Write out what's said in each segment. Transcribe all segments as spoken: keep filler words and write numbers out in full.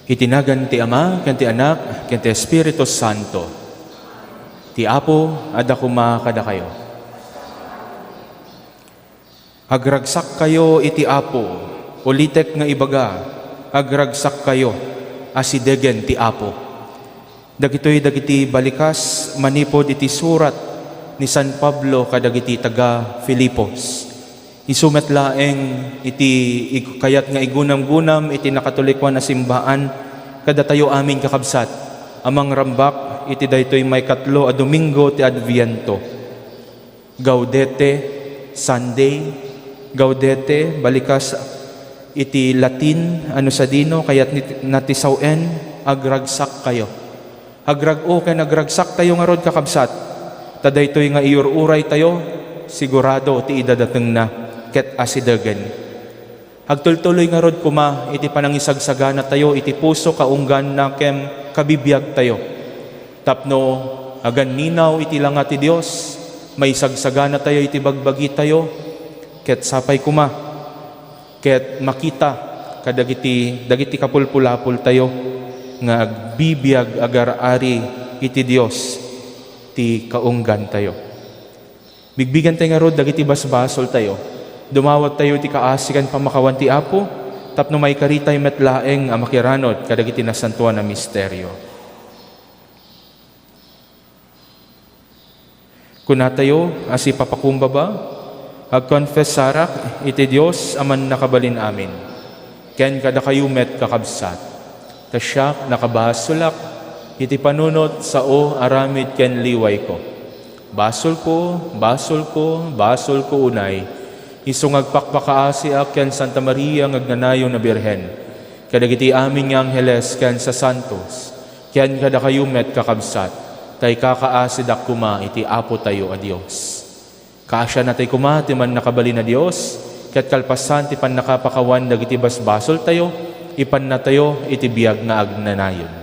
Iti nagan ti Ama, ken ti Anak, ken ti Espiritu Santo. Ti Apo adda koma kadakayo. Agragsakkayo iti Apo, ulitek nga ibaga, agragsakkayo, asidegen ti Apo. Dagitoy dagiti balikas manipud iti surat ni San Pablo kadagiti taga-Filipos. Isu met laeng iti ig-, kayat nga igunamgunam iti nakatolikoan a simbaan kadatayo amin, kakabsat, a mangrambak iti daytoy maikatlo a Domingo ti Adviento. Gaudete, Sunday, Gaudete, balikas iti Latin, ano sadino, kayat ni, na ti sawen, agragsakkayo. Agrag-o ken agragsaktayo ngarud, kakabsat, ta daytoy nga iur-uraytayo, sigurado ti idadatengna ket asidegen. Agtultuloy ngarud koma iti panangisagsaganatayo iti puso, kaungganna ken kabibiagtayo. Tapno aganninaw iti langa ti Dios, maisagsaganatayo iti bagbagitayo, ket sapay koma ket makita kadagiti, dagiti kapulpulapoltayo nga agbibiag agar-ari iti Dios ti kaunggantayo. Bigbigentayo ngarud dagiti basbasoltayo. Dumawagtayo iti kaasi ken pammakawan ti Apo tapno maikaritay met laeng a makiranod kadagiti nasantoan a misterio. Kunatayo a sipapakumbaba, agkonfesarak iti Dios a Mannakabalin-amin, ken kadakayo met, kakabsat, ta siak nakabasolak iti panunot, sao, aramid ken liwayko. Basolko, basolko, basolko unay, isu nga agpakpakaasiak ken Santa Maria nga agnanayon a Birhen, kadagiti amin nga angheles ken sasantos, ken kadakayo met, kakabsat, ta ikakaasidak koma iti Apotayo a Dios. Kaasianatayo koma ti Mannakabalin a Dios, ket kalpasan ti pannakapakawan dagiti basbasoltayo, ipannatayo iti biag nga agnanayon.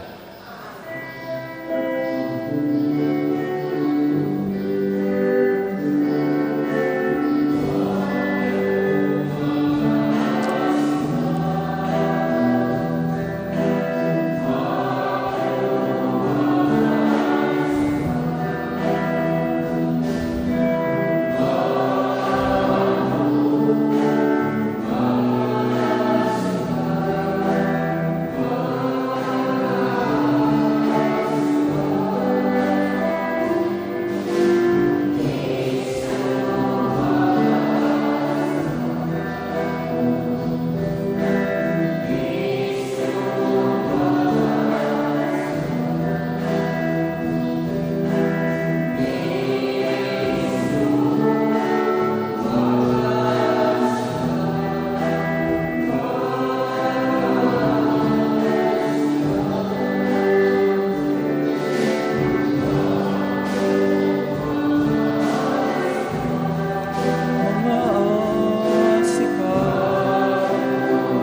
Mangaasika,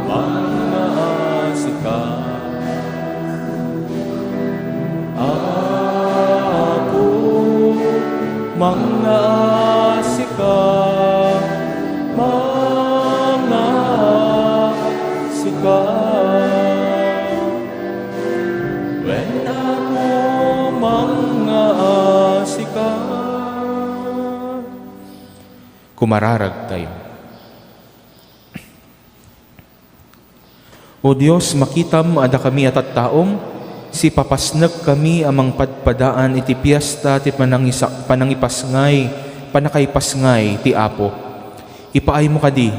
mangaasika, Apo, mangaasika, mangaasika. Wen, Apo, mangaasika. Kumararagtayo. O Dios, makitam a dakami a tattaom, sipapasnekkami a mangpadpadaan iti piesta ti panangisa-, panangipasngay, pannakaipasngay ti Apo. Ipaaymo kadi,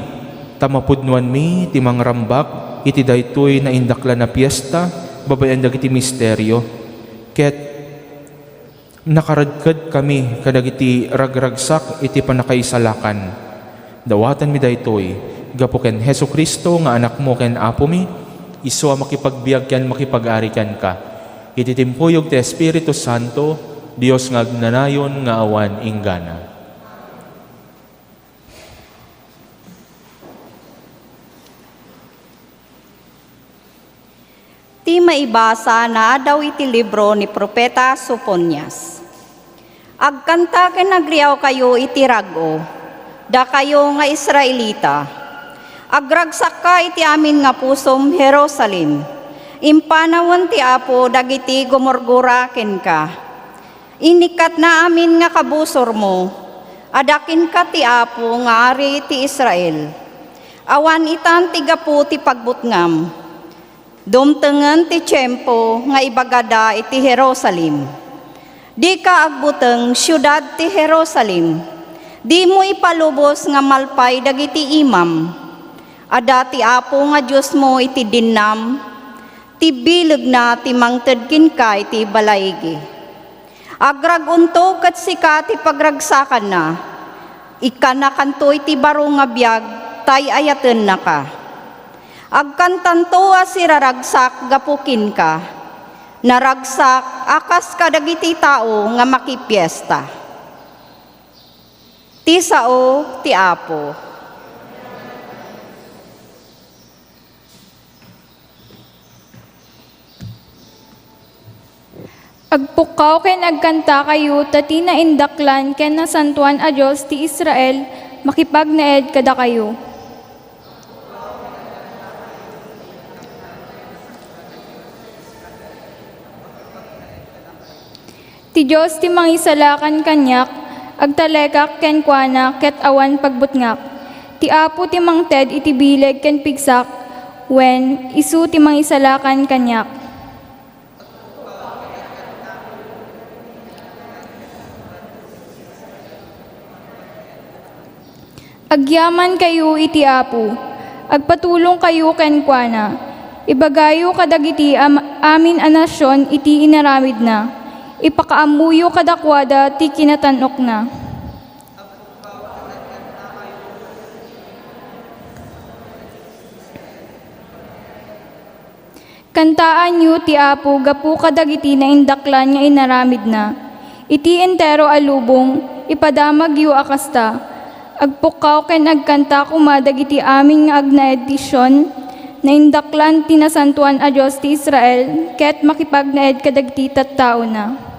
ta mapudnoanmi ti mangrambak iti daytoy naindaklan a piesta babaen dagiti misterio, ket nakaredkedkami kadagiti ragragsak iti pannakaisalakan. Dawatenmi daytoy gapu ken Jesu-Cristo nga Anakmo ken Apomi, isu a makipagbiag ken makipag-ari kenka, iti timpuyog ti Espiritu Santo, Dios nga agnanayon nga awan inggana. Ti maibasa naadaw iti libro ni Profeta Sofonias. Agkanta ken agriawkayo iti rag-o, dakayo nga Israelita. Agragsakka iti amin nga pusom, Jerusalem, Impanawen ti Apo dagiti gumurgura kenka. Inikkatna amin nga kabusormo. Adda kenka ti Apo nga Ari ti Israel. Awan itan ti gapu ti pagbutngam. Dumtengen ti tiempo nga ibagada iti Jerusalem, "Dika agbuteng, siudad ti Jerusalem. Dimo ipalubos nga malpay dagiti imam. Adda ti Apo nga Diosmo iti dinnam. Ti bilegna ti mangted kenka iti balaigi. Agrag-onto ket sika ti pagragsakanna. Ikkanakanto iti baro nga biag, tay ayatennaka. Agkantanto a siraragsak gapu kenka. Naragsak a kas kadagiti tao nga makipiesta." Ti sao ti Apo. Agpukkaw ken agkantakayo, ta ti naindaklan ken nasantoan a Dios ti Israel makipagnaed kadakayo. Ti Dios ti mangisalakan kaniak, agtalekak kenkuana ket awan pagbutngak. Ti Apo ti mangted iti bileg ken pigsak, wen, isu ti mangisalakan kaniak. Agyamankayo iti Apo, agpatulongkayo kenkuana. Ibagayo kadagiti am-, amin a nasion iti inaramidna. Ipakaammoyo kadakuada ti kinatan-okna. Kantaanyo ti Apo gapu kadagiti naindaklan nga inaramidna. Iti entero a lubong, ipadamagyo a kasta, "Agpukkaw ken agkanta koma dagiti amin nga agnaed ti Sion, naindaklan ti Nasantoan a Dios ti Israel, ket makipagnaed kadagiti tattaona."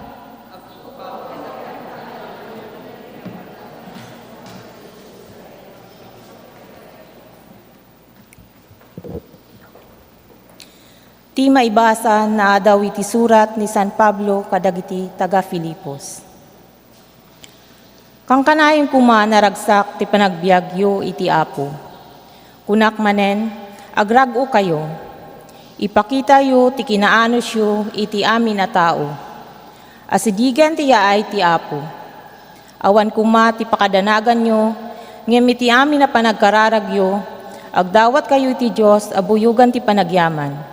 Ti maibasa naadaw iti surat ni San Pablo kadagiti taga-Filipos. Kankanayon koma, naragsak ti panagbiagyo iti Apo. Kunak manen, agrag-okayo. Ipakitayo ti kinaanusyo iti amin a tao. Asidigen ti yaay ti Apo. Awan koma ti pakadanaganyo, ngem iti amin a panagkararagyo, agdawatkayo iti Dios a buyogan ti panagyaman.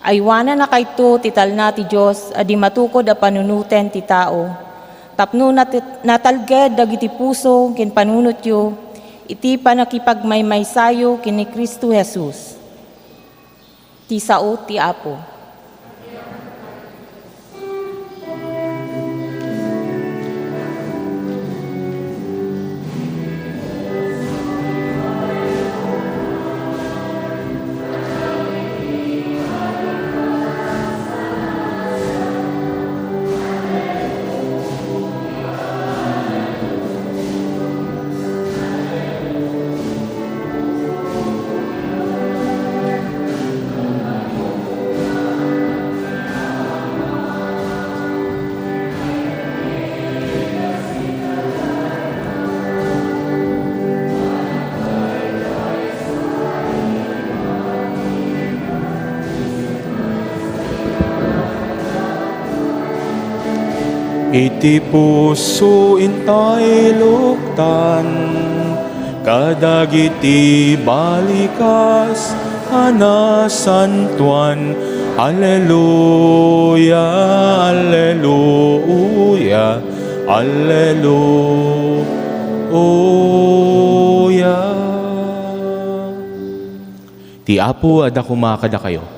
Aywanannakayto ti talna ti Dios a di matukod a panunoten ti tao, tapno nat-, natalged dagiti puso ken panunotyo iti pannakipagmaymaysayo ken ni Cristo Jesus. Ti sao ti Apo. Iti puso intay luktan kadagiti balikas a nasantoan. Alleluia, alleluia, alleluia. Ti Apo adda koma kadakayo.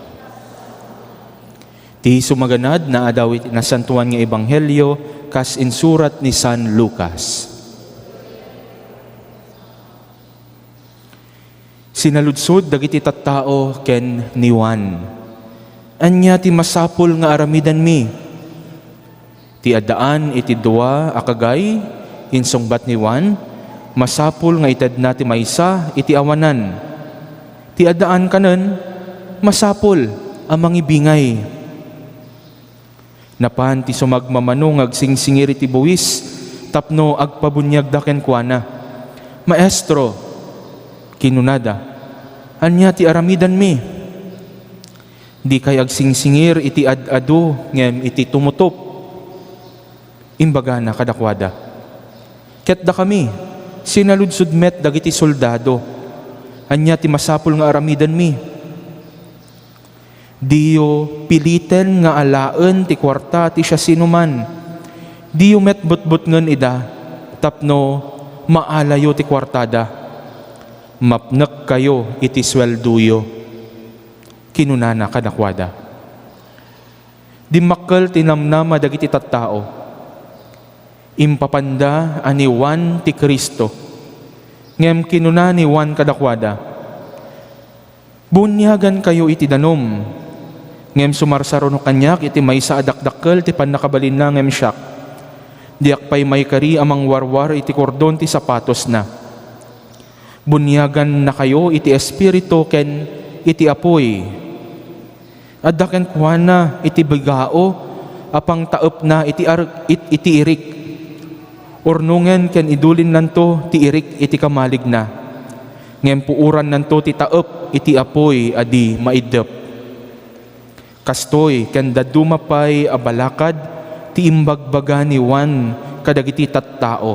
Ti sumaganad naadaw iti Nasantoan nga Ebanghelio kas insurat ni San Lucas. Sinaludsod dagiti tattao ken ni Juan, "Ania ti masapul nga aramidenmi?" Ti addaan iti dua a kagay, insungbat ni Juan, "Masapul nga itedna ti maysa iti awanan. Ti addaan kanen, masapul a mangibingay. Napan ti sumagmamano nga agsingsingir iti buis tapno agpabuniagda kenkuana. "Maestro," kinunada, "ania ti aramidanmi? Dikay agsingsingir iti ad-adu ngem iti tumutup." Imbagana kadakuada, "Ket dakami, sinaludsod met dagiti soldado, ania ti masapul nga aramidanmi?" Diyo piliten nga alaen ti kuarta ti siasinoman. Diyo met butbutngen ida tapno maalayo ti kuartada. Mapnekkayo iti sueldoyo, kinunana kadakuada. Dimmakkel ti namnama dagiti tattao. Impapanda a ni Juan ti Cristo. Ngem kinuna ni Juan kadakuada, "Buniagankayo iti danum." Ngem sumarsaruno kaniak iti maysa a dakdakkel ti pannakabalinna ngem siak. Diak pay maikari a mangwarwar iti kordon ti sapatosna. "Buniagannakayo iti Espiritu ken iti apuy. Adda kenkuana iti bigao a pangtaepna iti ar-, it-, iti irik. Urnongen ken idulinnanto ti irik iti kamaligna, ngem puorannanto ti taep iti apuy a di maiddep." Kastoy ken dadduma pay a balakad ti imbagbaga ni Juan kadagiti tattao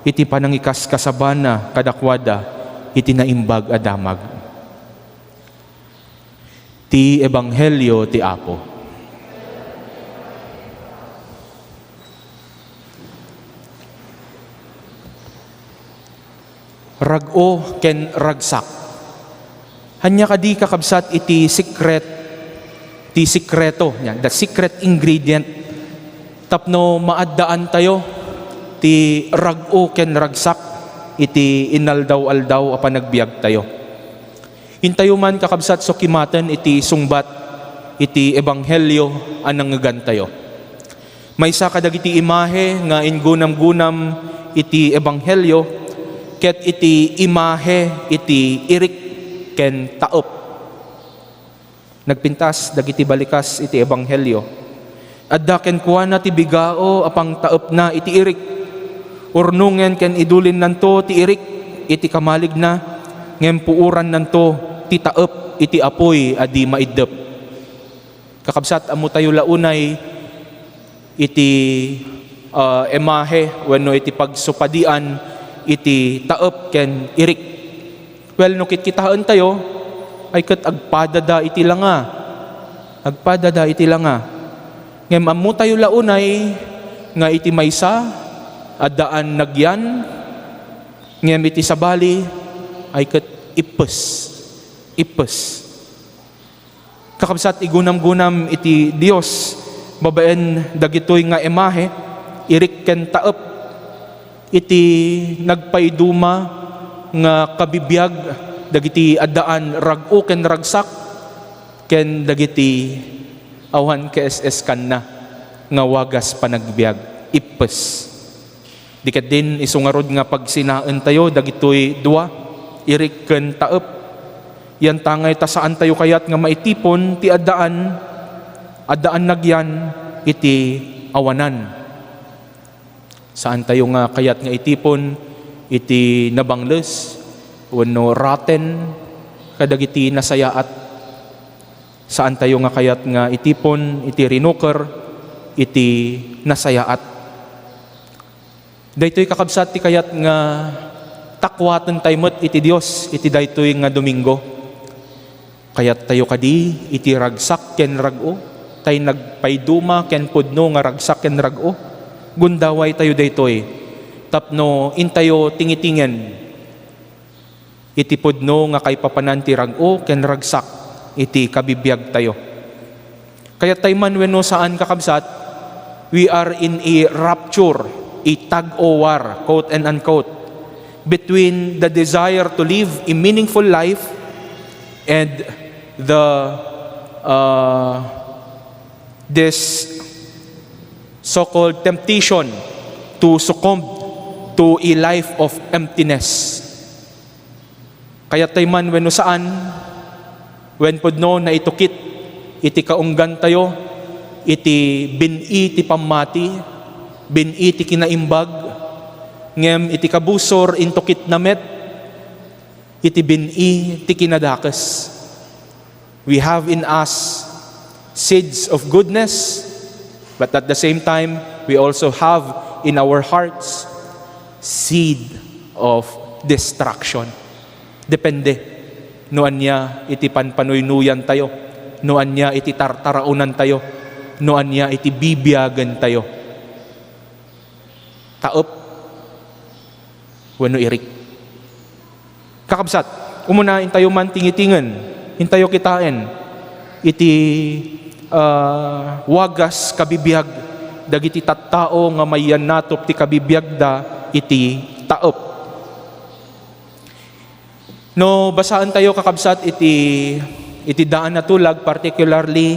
iti panangikaskasabana kadakuada iti Naimbag a Damag. Ti Ebanghelio ti Apo. Rag-o ken ragsak. Ania kadi, kakabsat, iti secret, ti sikreto, nia, the secret ingredient tapno maaddaantayo ti rag-o ken ragsak iti inaldaw-aldaw a panagbiagtayo? Intayo man, kakabsat, sukimaten iti sungbat iti ebanghelio a nangngegantayo. Maysa kadagiti imahe nga inggunamgunam iti ebanghelio ket iti imahe iti irik ken taep. Nagpintas dagiti balikas iti ebanghelio. Adda kenkuana ti bigao a pangtaepna iti irik. Urnongen ken idulinnanto ti irik iti kamaligna, ngem puorannanto ti taep iti apuy a di maiddep. Kakabsat, ammotayo la unay iti, ah, imahe wenno iti pagsupadian iti taep ken irik. Well, no kitkitaentayo, ay ket agpadada iti langa. Agpadada iti langa. Ngem ammotayo la unay nga iti maysa, addaan nagyan, ngem iti sabali, ay ket ippes. Ippes. Kakabsat, igunamgunam iti Dios babaen dagitoy nga imahe, irik ken taep, iti nagpaiduma nga kabibiag dagiti addaan rag-o ken ragsak ken dagiti awan K S S kanna nga wagas panagbiag, ippes. Di ketdin isu ngarud nga pagsinaentayo dagitoy dua, irik ken taep. Yantangay ta saantayo kayat nga maitipon ti addaan, addaan nagyan iti awanan. Saantayo nga kayat nga itipon iti nabangles wenno rotten kadagiti nasayaat. Saantayo nga kayat nga itipon iti rinuker iti nasayaat. Daytoy, kakabsat, ti kayat nga takuatentayo met iti Dios iti daytoy nga Domingo. Kayattayo kadi iti ragsak ken rag-o, tay nagpaiduma ken pudno nga ragsak ken rag-o? Gundawaytayo daytoy tapno intayo tingitingen iti pudno nga kaipapanan ti rag-o ken ragsak iti kabibiagtayo. Kayattayo man wenno saan, kakabsat, we are in a rupture, a tug of war, quote and unquote, between the desire to live a meaningful life and the, uh, this so-called temptation to succumb to a life of emptiness. Kayattayo man wenno saan, Wen pudno naitukit iti kaunggantayo iti bin-i ti pammati, bin-i ti kinaimbag, ngem iti kabusor intukitna met iti bin-i ti kinadakes. We have in us seeds of goodness, but at the same time, we also have in our hearts seed of destruction. Depende no ania iti panpanuynuyantayo, no ania iti tartaraonantayo, no ania iti bibiagentayo. Taep wenno irik. Kakabsat, umuna intayo man tingitingen, intayo kitaen iti, ah, wagas kabibiag dagiti tattao nga mayannatop ti kabibiagda iti taep. No basaentayo, kakabsat, iti, iti daan a tulag, particularly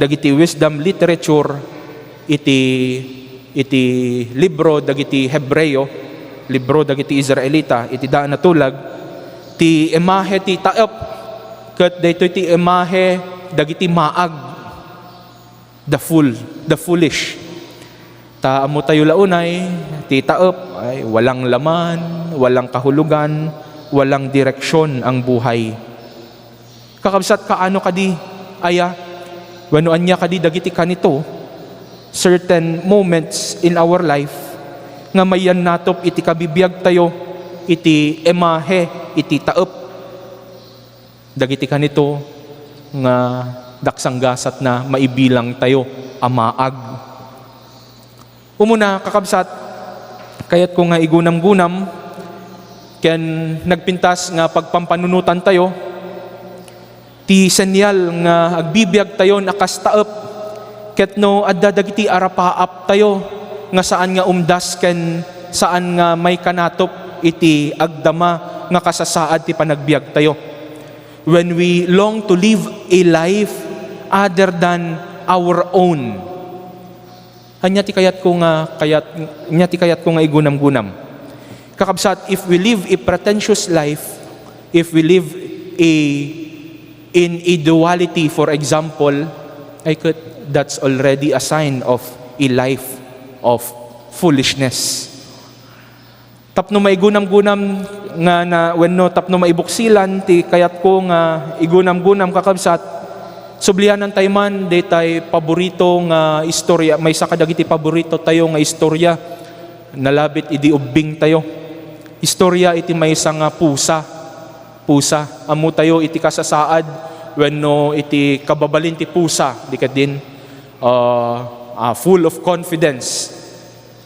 dagiti wisdom literature, iti, iti libro dagiti Hebreo, libro dagiti Israelita, iti daan a tulag, ti imahe ti taep, ket daytoy ti imahe dagiti maag, the fool, the foolish. Ta ammotayo la unay, ti taep ay walang laman, walang kahulogan, walang direksyon ang buhay. Kakabsat, kaano kadi aya? Wenno ania kadi dagiti kanito? Certain moments in our life nga mayannatop iti kabibiagtayo iti imahe iti taep. Dagiti kanito nga daksanggasatna maibilangtayo a maag. Umuna, kakabsat, kayatko nga igunamgunam ken nagpintas nga pagpampanunotantayo ti senyal nga agbibiagtayon a kas taep, ket no adda dagiti arapaaptayo nga saan nga umdas ken saan nga maikanatop iti agdama nga kasasaad ti panagbiagtayo. When we long to live a life other than our own. Ania ti kayatko nga kayat, ania ti kayatko nga igunamgunam? Kakabsat, if we live a pretentious life, if we live a, in a duality, for example, ay ket, that's already a sign of a life of foolishness. Tapno maigunamgunam nga na, wenno tapno maibuksilan ti kayatko nga igunamgunam, kakabsat, sublianantay man daytay paborito nga istorya, maysa kadagiti paboritotayo nga istorya, nalabit idi ubbingtayo. Istorya iti maysa nga pusa. Pusa. Ammotayo iti kasasaad wenno iti kababalin ti pusa, di kadin, ah, ah, full of confidence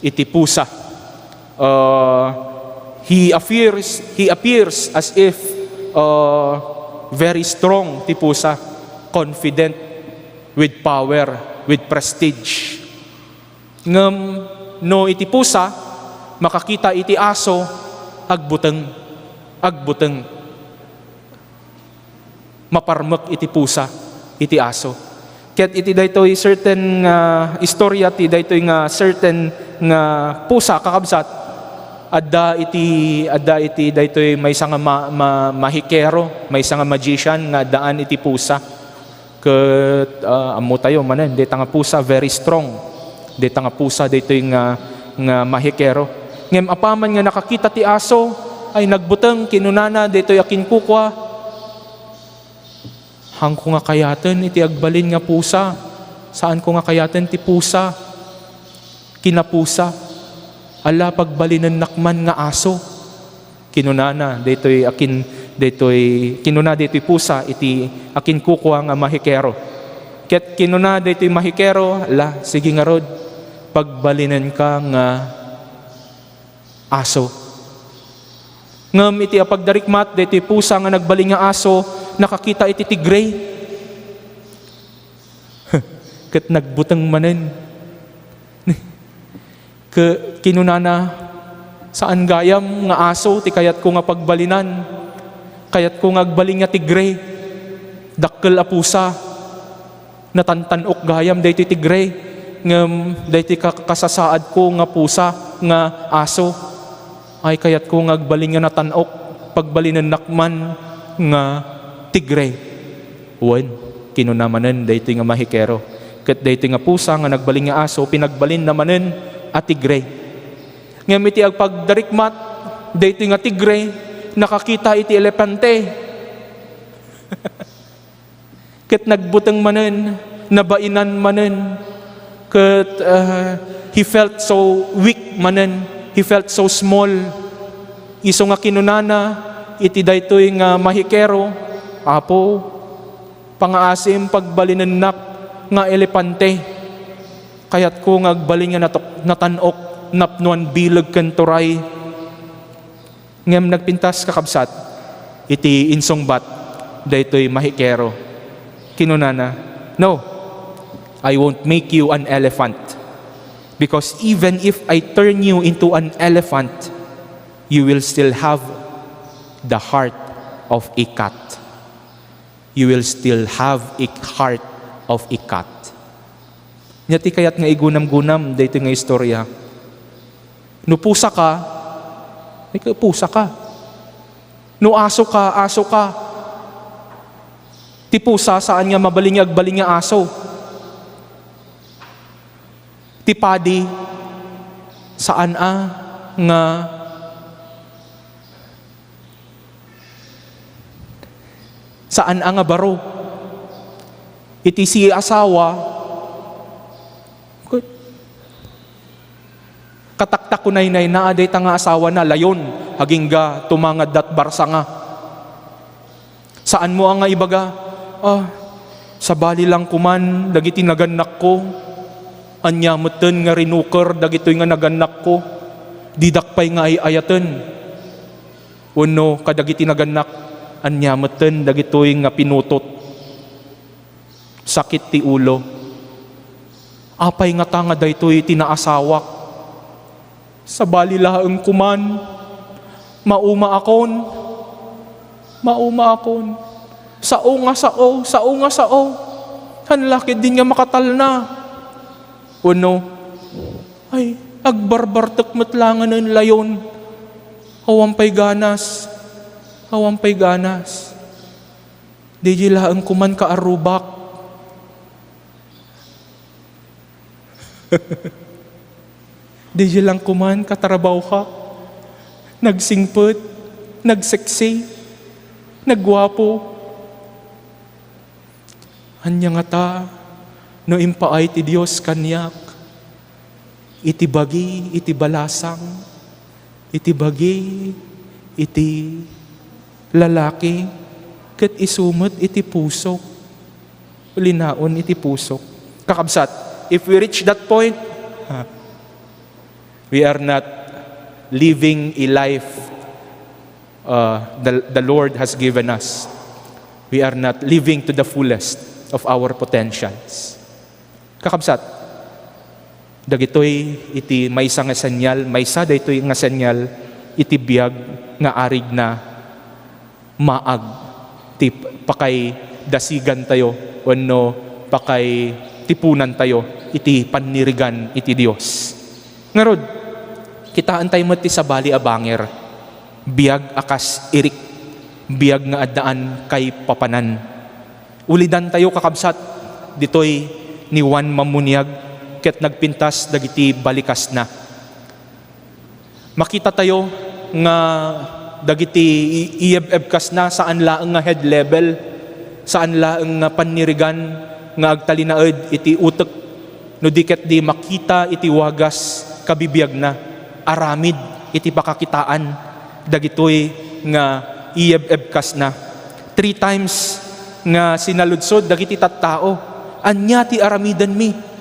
iti pusa. Uh, he appears, he appears as if, uh, very strong ti pusa, confident, with power, with prestige. Ngem no iti pusa makakita iti aso, agbuteng, agbuteng. Maparmek iti pusa iti aso. Ket iti daytoy certain nga istorya ti daytoy nga certain nga pusa, kakabsat, adda iti, adda iti daytoy maysa nga ma-, ma-, mahikero, maysa nga magician nga addaan iti pusa. Ket, ah, ammotayo manen, dayta nga pusa, very strong. Dayta nga pusa, daytoy nga, nga mahikero. Ngem apaman nga nakakita ti aso, ay nagbuteng, kinunana, daytoy a kinkukua, "Haanko nga kayaten iti agbalin nga pusa. Saanko nga kayaten ti pusa. Kinapusa. Ala, pagbalinennak man nga aso." Kinunana daytoy akin-, daytoy, kinuna daytoy pusa iti akinkukua nga mahikero. Ket kinuna daytoy mahikero, "Ala, sige ngarud, pagbalinenka nga aso." Ngem iti apagdarikmat daytoy pusa nga nagbalin nga aso, nakakita iti tigre. Ket nagbuteng manen. Ke-, kinunana, "Saan gayam nga aso ti kayatko nga pagbalinan. Kayatko nga agbalin nga tigre. Dakkel a pusa. Natantan-ok gayam daytoy tigre, ngem daytoy ka-, kasasaadko nga pusa nga aso. Ay, kayatko nga agbalin nga natan-ok, pagbalinennak man nga tigre." Wen, kinuna manen daytoy nga mahikero. Ket daytoy nga pusa nga nagbalin nga aso, pinagbalinna manen a tigre. Ngem iti agpagdarikmat, daytoy nga tigre nakakita iti elepante. Ket nagbuteng manen, nabainan manen, ket, ah, he felt so weak manen, he felt so small. Isu nga kinunana iti daytoy nga mahikero, "Apo, pangaasim pagbalinennak nga elepante. Kayatko nga agbalin nga natok-, natan-ok, napnoan bileg ken turay." Ngem nagpintas, kakabsat, iti insungbat daytoy mahikero. Kinunana, "No, I won't make you an elephant. Because even if I turn you into an elephant, you will still have the heart of a cat. You will still have a heart of a cat." Nia ti kayat nga igunam-gunam daytoy nga istorya. No pusa ka, ay, ka-, pusa ka. No aso ka, aso ka. Ti pusa, saan nga mabalin nga agbalin nga aso. Ti padi, saan a nga, saan a nga baro. Iti si asawa, kataktakunaynayna a dayta nga asawana, layon, agingga tumangaddat barsanga. Saanmo a nga ibaga, "Ah, sabali lang koman dagiti nagannakko. Ania metten nga rinuker dagitoy nga nagannakko? Didak pay nga ay-ayaten." Wenno kadagiti nagannak, "Ania metten dagitoy nga pinutot? Sakit ti ulo. Apay ngata nga daytoy ti naasawak? Sabali laeng koman. Maumaakon. Maumaakon. Sao nga sao, sao nga sao. Saan la ketdin nga makatalna?" Wenno, "Ay, agbarbartek met langanen layon. Awan pay ganas. Awan pay ganas. Daydiay laeng koman kaarrubak. Daydiay lang koman katrabahoak. Nagsingpet, nagseksi, nagguapo. Ania ngata no impaay ti Dios kaniak iti bagi iti balasang, iti bagi iti lalaki, ket isu met iti pusok, ulinaon iti pusok." Kakabsat, if we reach that point, ha, we are not living a life, uh, the, the Lord has given us. We are not living to the fullest of our potentials. Kakabsat, dagitoy iti maysa nga senyal, maysa daytoy nga senyal iti biag nga arigna maag ti pakaidasigantayo wenno pakaitipunantayo iti pannirigan iti Dios. Ngarud, kitaentayo met ti sabali a banger, biag a kas irik, biag nga addaan kaipapanan. Ulidantayo, kakabsat, ditoy ni Juan Mammuniag ket nagpintas dagiti balikasna. Makitatayo nga dagiti i-, iyeb-ebkasna saan laeng nga head level, saan laeng nga pannirigan nga agtalinaed iti utek, no di ketdi makita iti wagas kabibiagna, aramid iti pakakitaan dagitoy nga iyeb-ebkasna. Three times nga sinaludsod dagiti tattao, "Ania ti aramidenmi?"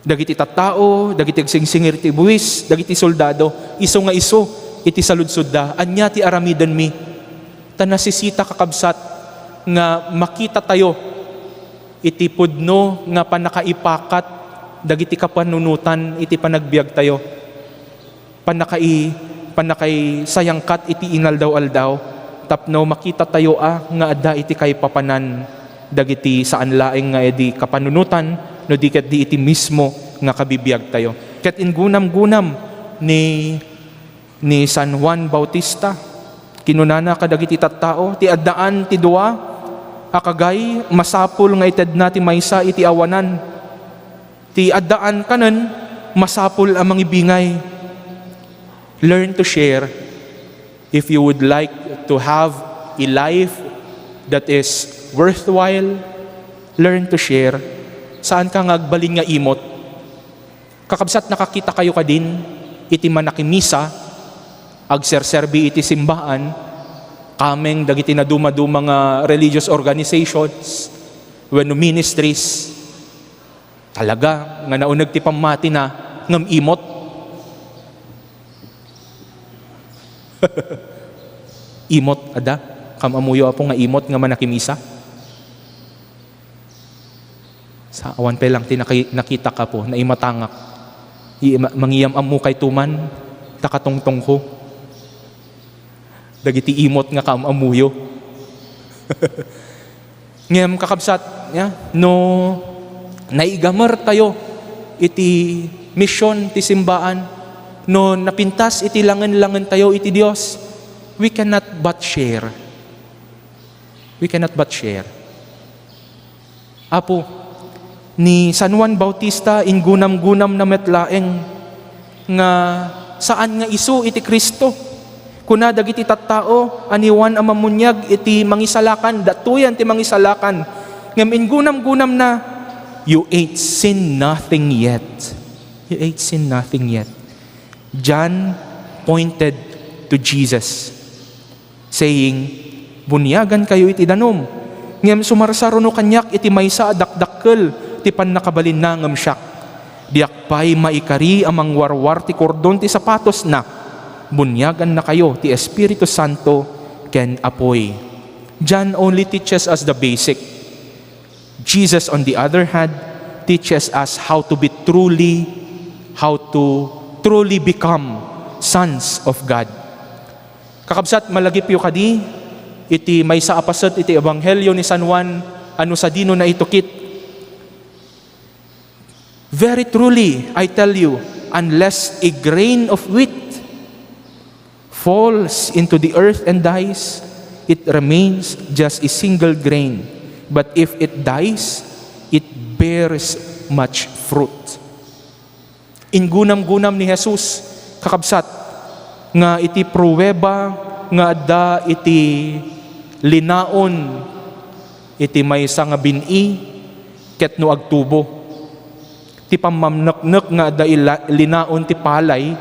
Dagiti tattao, dagiti agsingsingir iti buis, dagiti soldado, isu nga isu iti saludsodda, "Ania ti aramidenmi?" Ta nasisita, kakabsat, nga makitatayo iti pudno nga pannakaipakat dagiti kapanunotan iti panagbiagtayo. Pannakai-, pannakaisayangkat iti inaldaw-aldaw tapno makitatayo a nga adda iti kaipapanan dagiti saan laeng nga idi kapanunotan no di ketdi iti mismo nga kabibiagtayo. Ket ingunam-gunam ni, ni San Juan Bautista, kinunana kadagiti tattao, "Ti addaan ti dua Akagay, masapul nga itedna ti maysa iti awanan. Ti addaan kanen, masapul a mangibingay. Learn to share. If you would like to have a life that is worthwhile, learn to share. Saan ka nga agbalin nga imot? Kakabsat, nakakita kayo kadin iti manakimisa, agserserbi iti simbaan, kameng dagiti naduma-duma nga religious organizations wenno ministries. Talaga nga nauneg ti pammatina ngem imot. Imot, adda? Kaam-ammoyo, Apo, nga imot nga manakimisa? Sa awan pay lang ti naki-, nakita ka po, naimatangak. I-, ma-, mangiyam-ammokayto man, ta katungtongko. Dagiti imot nga kaam-ammoyo. Ngem, kakabsat, ya, no naigamer tayo iti mission ti simbaan, no napintas iti langen-langen tayo iti Dios, we cannot but share. We cannot but share. Apo, ni San Juan Bautista, inggunam-gunamna met laeng nga saan nga isu iti Cristo. Kuna dagiti tattao a ni Juan a Mammuniag iti Mangisalakan, datoyan ti Mangisalakan. Ngem inggunam-gunamna, "You ain't seen nothing yet. You ain't seen nothing yet." John pointed to Jesus, saying, "Buniagankayo iti danum, ngem sumarsaruno kaniak iti maysa a dakdakkel ti pannakabalinna ngem siak. Diak pay maikari a mangwarwar ti kordon ti sapatosna. Buniagannakayo ti Espiritu Santo ken apuy." John only teaches us the basic. Jesus, on the other hand, teaches us how to be truly, how to truly become sons of God. Kakabsat, malagipyo kadi iti maysa a paset iti Ebanghelio ni San Juan a no sadino naitukit. "Very truly, I tell you, unless a grain of wheat falls into the earth and dies, it remains just a single grain. But if it dies, it bears much fruit." Inggunam-gunam ni Jesus, kakabsat, nga iti prueba nga adda iti linaon iti maysa nga bin-i ket no agtubo. Ti pammamneknek nga adda ila-, linaon ti palay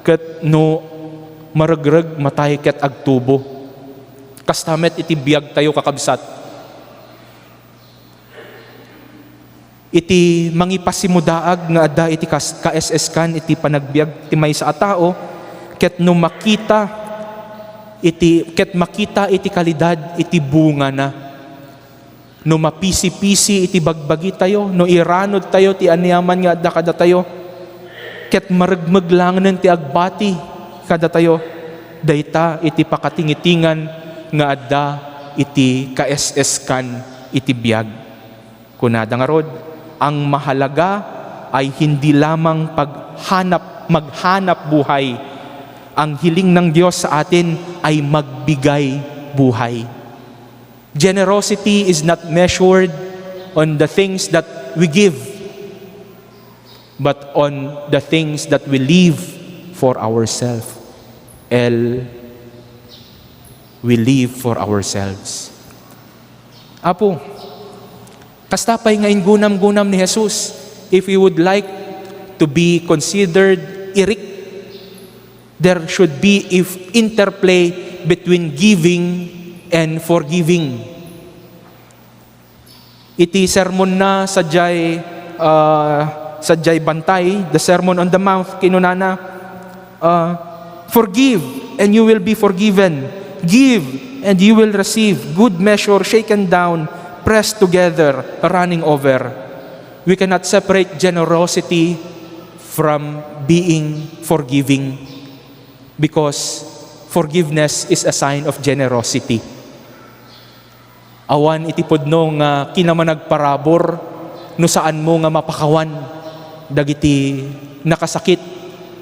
ket no maregreg, matay ket agtubo. Kasta met iti biagtayo, kakabsat. Iti mangipasimudaag nga adda iti kas-, ka-S S kan iti panagbiag ti maysa a tao, ket no makita iti, ket makita iti kalidad iti bungana. No mapisi-pisi iti bagbagitayo, no iranodtayo ti aniaman nga adda kadatayo, ket marigmig laengen ti agbati kadatayo, dayta iti pakatingitingan nga adda iti ka-S S kan iti biag. Kunada ngarud, "Ang mahalaga ay hindi lamang paghanap, maghanap buhay. Ang hiling ng Diyos sa atin ay magbigay buhay." Generosity is not measured on the things that we give, but on the things that we leave for ourselves. L, we leave for ourselves. Apo, kasta pay nga inggunam-gunam ni Jesus, if we would like to be considered irik, there should be if interplay between giving and forgiving. Iti sermonna sadiay, ah, sadiay bantay, the Sermon on the Mount, kinunana, ah, "Forgive, and you will be forgiven. Give, and you will receive. Good measure, shaken down, pressed together, running over." We cannot separate generosity from being forgiving, because forgiveness is a sign of generosity. Awan iti pudno nga kinamanagparabur no saanmo nga mapakawan dagiti nakasakit,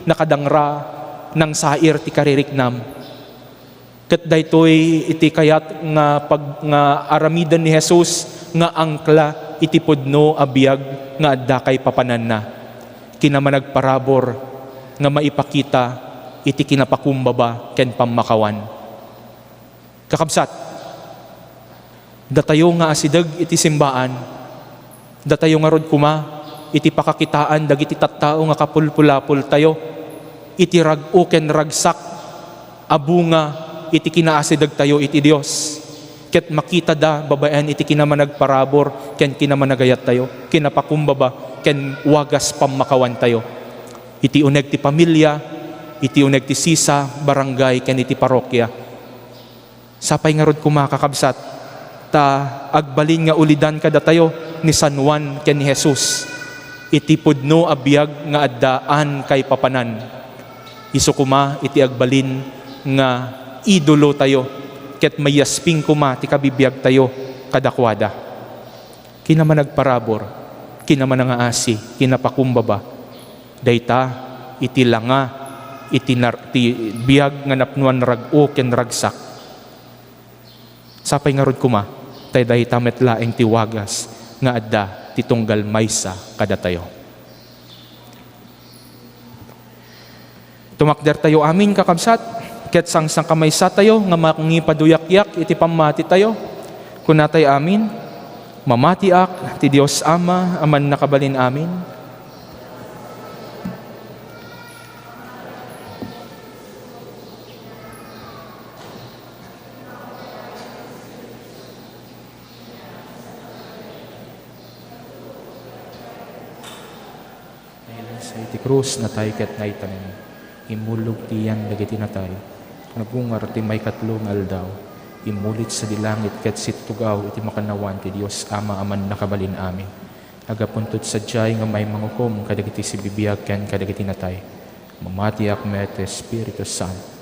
nakadangra, nangsair ti kaririknam. Ket daytoy iti kayat nga pag-, nga aramiden ni Jesus nga angkla iti pudno a biag nga adda kaipapananna. Kinamanagparabur nga maipakita iti kinapakumbaba ken pammakawan. Kakabsat, datayo nga asideg iti simbaan, datayo ngarud koma iti pakakitaan dagiti tattao nga kapulpulapoltayo iti rag-o ken ragsak a bunga iti kinaasidegtayo iti Dios, ket makitada babaen iti kinamanagparabur ken kinamanagayattayo, kinapakumbaba ken wagas pammakawantayo. Iti uneg ti pamilia, iti uneg ti sisa, barangay, ken iti parokia. Sapay ngarud koma, kakabsat, ta agbalin nga ulidan kadatayo ni San Juan ken ni Jesus iti pudno a biag nga addaan kaipapanan. Isu koma iti agbalin nga idolotayo ket mayasping koma ti kabibiagtayo kadakuada. Kinamanagparabur, kinamanangaasi, kinapakumbaba. Dayta iti langa iti nar-, ti biag nga napnoan rag-o ken ragsak. Sapay ngarud koma, tay dayta met laeng ti wagas nga adda ti tunggal maysa kadatayo. Tumakdertayo amin, kakabsat, ket sangsangkamaysatayo nga mangipaduyakyak iti pammatitayo. Kunatay amin, "Mamatiak ti Dios Ama a Mannakabalin-amin." Nailansa iti krus, natay ket naitanem. Immulog ti yan dagiti natay. Nagungar ti maikatlo nga aldaw. Immulit sadi langit ket sittugaw iti makannawan ti Dios Ama a Mannakabalin-amin. Agapunto ti sadiay nga umay mangukom kadagiti sibibiag ken kadagiti natay. Mamatiak met, Espiritu Santo.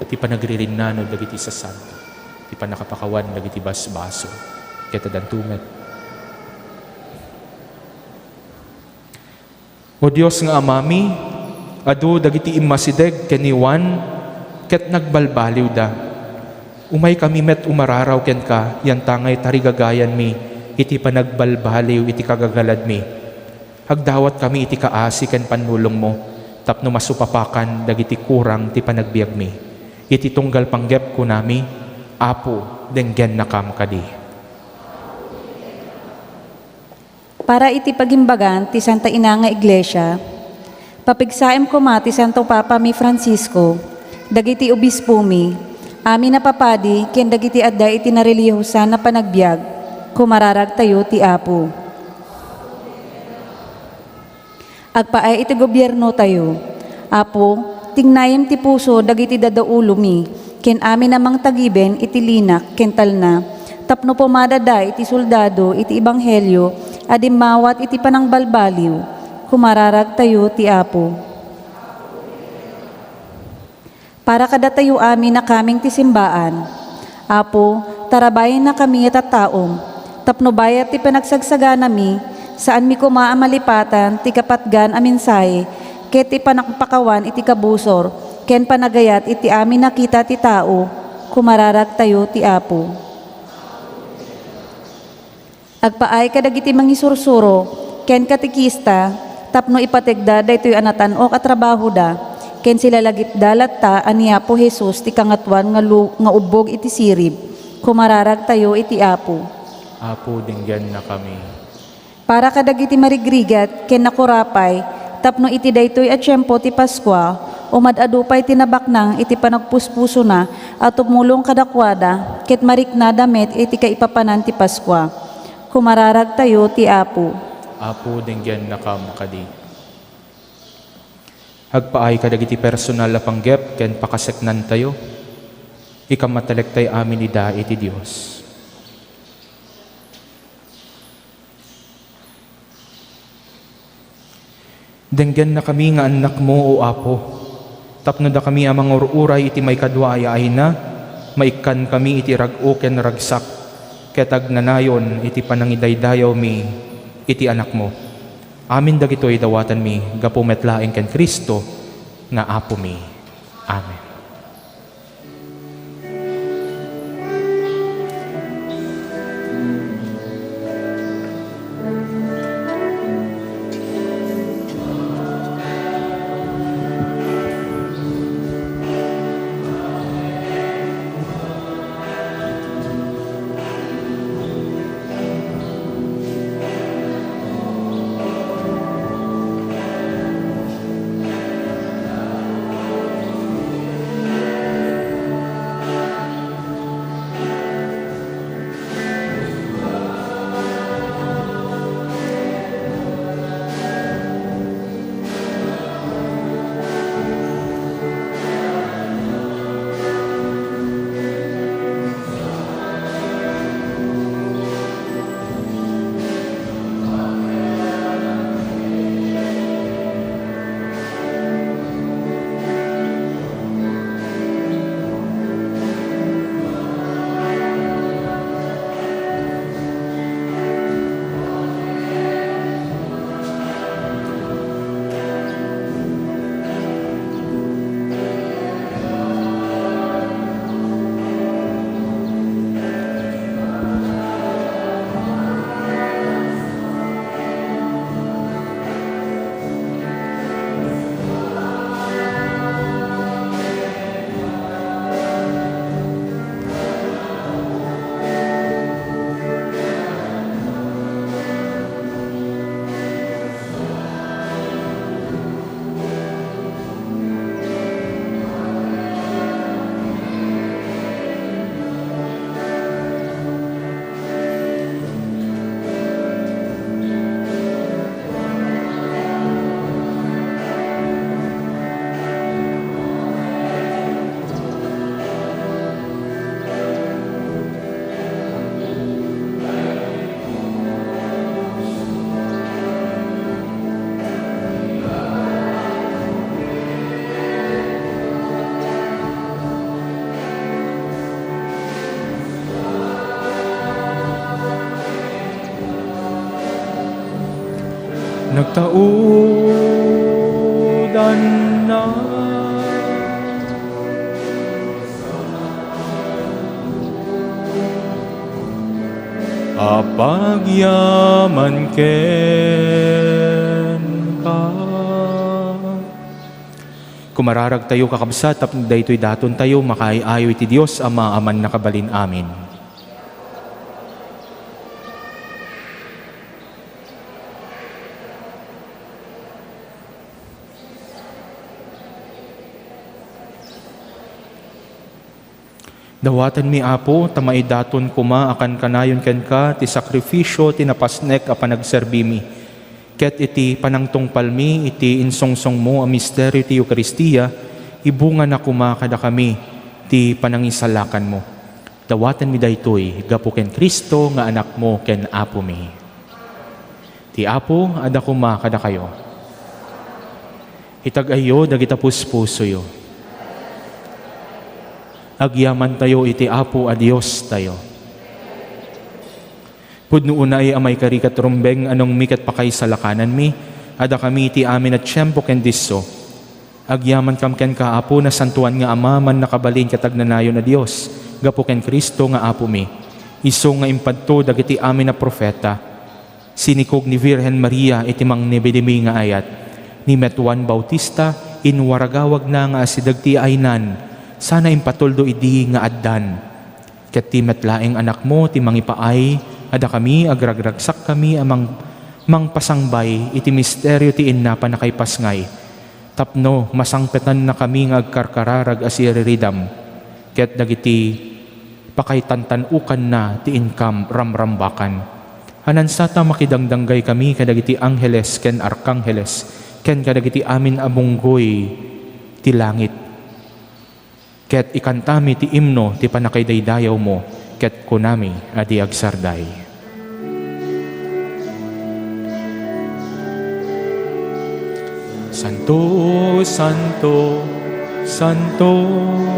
Ti panagririnnano dagiti sasanto, ti pannakapakawan dagiti basbasol, ket addanto met. O Dios nga Amami, adu dagiti immasideg ken ni Juan, ket nagbalbaliwda. Umaykami met umararaw kenka, yantangay tarigagayanmi iti panagbalbaliw iti kagagaladmi. Agdawatkami iti kaasi ken pannulongmo tapno masupapakan dagiti kurang ti panagbiagmi. Iti tunggal panggep kunami, Apo, denggennakam kadi. Para iti pagimbagan ti Santa Ina nga Iglesia, papigsaem koma ti Santo Papami Francisco, dagiti obispomi, amin a papadi ken dagiti adda iti narelihiyosan a panagbiag, kumararagtayo ti Apo. Agpaay iti gobiernotayo. Apo, tignayem ti puso dagiti dadaulomi ken amin a mangtagiben iti linak ken talna, tapno pumadada iti soldado iti ebanghelio a dimmawat iti panangbalbaliw. Kumararagtayo ti Apo. Para kadatayo amin a kameng ti simbaan, Apo, tarabayennakami a tattaom, tapno bayat ti panagsagsaganamin, saanmi koma a malipatan ti kapatgan a mensahe ket ti panangpakawan iti kabusor ken panagayat iti amin a kita ti tao. Kumararagtayo ti Apo. Agpaay kadagiti mangisursuro ken katekista tapno ipategda daytoy a natan-ok a trabahoda ken silalagipda latta a ni Apo Jesus ti Kangatoan nga lu-, nga ubbog iti sirib. Kumararagtayo iti Apo. Apo, denggennakami. Para kadagiti marigrigat ken nakurapay tapno iti daytoy a tiempo ti Paskua, umad-adu pay ti nabaknang iti panagpuspusona a tumulong kadakuada ket mariknada met iti kaipapanan ti Paskua. Kumararagtayo ti Apo. Apo, denggennakam kadi. Agpaay kadagiti personal a panggep ken pakaseknantayo. Ikammatalektayo amin ida iti Dios. Denggennakami nga annakmo, O Apo, tapno dakami a mangur-uray iti maikadua a yaayna, maikkankami iti rag-o ken ragsak, ket agnanayon iti panangidaydayawmi iti Anakmo. Amin dagitoy dawatanmi gapu met laeng ken Cristo nga Apomi. Amen. Nagtaudanna. Apagyaman kenka. Kumararagtayo, kakabsat, tapno daytoy datontayo makaay-ayo iti Dios Ama a Mannakabalin-amin. Dawatenmi, Apo, ta maidaton koma a kankanayon kenka ti sakrifisio ti napasnek a panagserbimi, ket iti panangtungpalmi iti insungsongmo a misterio ti Eukaristia, ibungana koma kadakami ti panangisalakanmo. Dawatenmi daytoy gapu ken Cristo nga Anakmo ken Apomi. Ti Apo adda koma kadakayo. Itag-ayyo dagita puspusoyo. Agyamantayo iti Apo a Diostayo. Pudno unay a maikari ket rumbeng a nungmi ket pakaisalakananmi, a dakami iti amin a tiempo ken disso. Agyamankam kenka, Apo, Nasantoan nga Ama, Mannakabalin ket Agnanayon a Dios, gapu ken Cristo nga Apomi, isu nga impadto dagiti amin a profeta. Sinikog ni Virgen Maria iti mangnibidimi nga ayat. Ni met Juan Bautista, inwaragawagna nga asideg ti aynan, sana impatuldo idi nga addan. Ket ti met laeng Anakmo ti mangipaay a dakami agragragsakkami a mang-, mangpasangbay iti misterio ti innapa nakaipasngay, tapno masangpetannakami nga agkarkararag a siriridam ket dagiti pakaitantan-okanna ti inkam ramrambakan. Anansata makidangdanggaykami kadagiti angheles ken arkangheles ken kadagiti amin a bunggoy ti langit. Ket ikantami ti imno ti pannakaidaydayawmo, ket kunami a di agsarday. Santo, santo, santo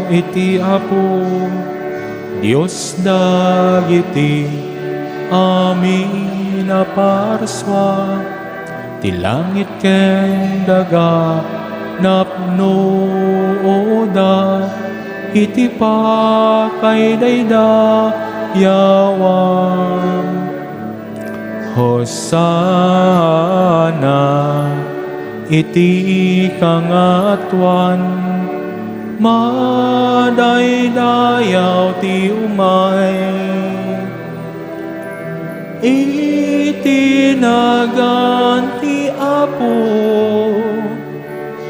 iti Apo, Dios dagiti amin a parsua, ti langit ken daga Napnoda iti pakaidaydayawan. Hosanna iti kangatoan. Madaydayaw ti umay iti nagan ti Apo.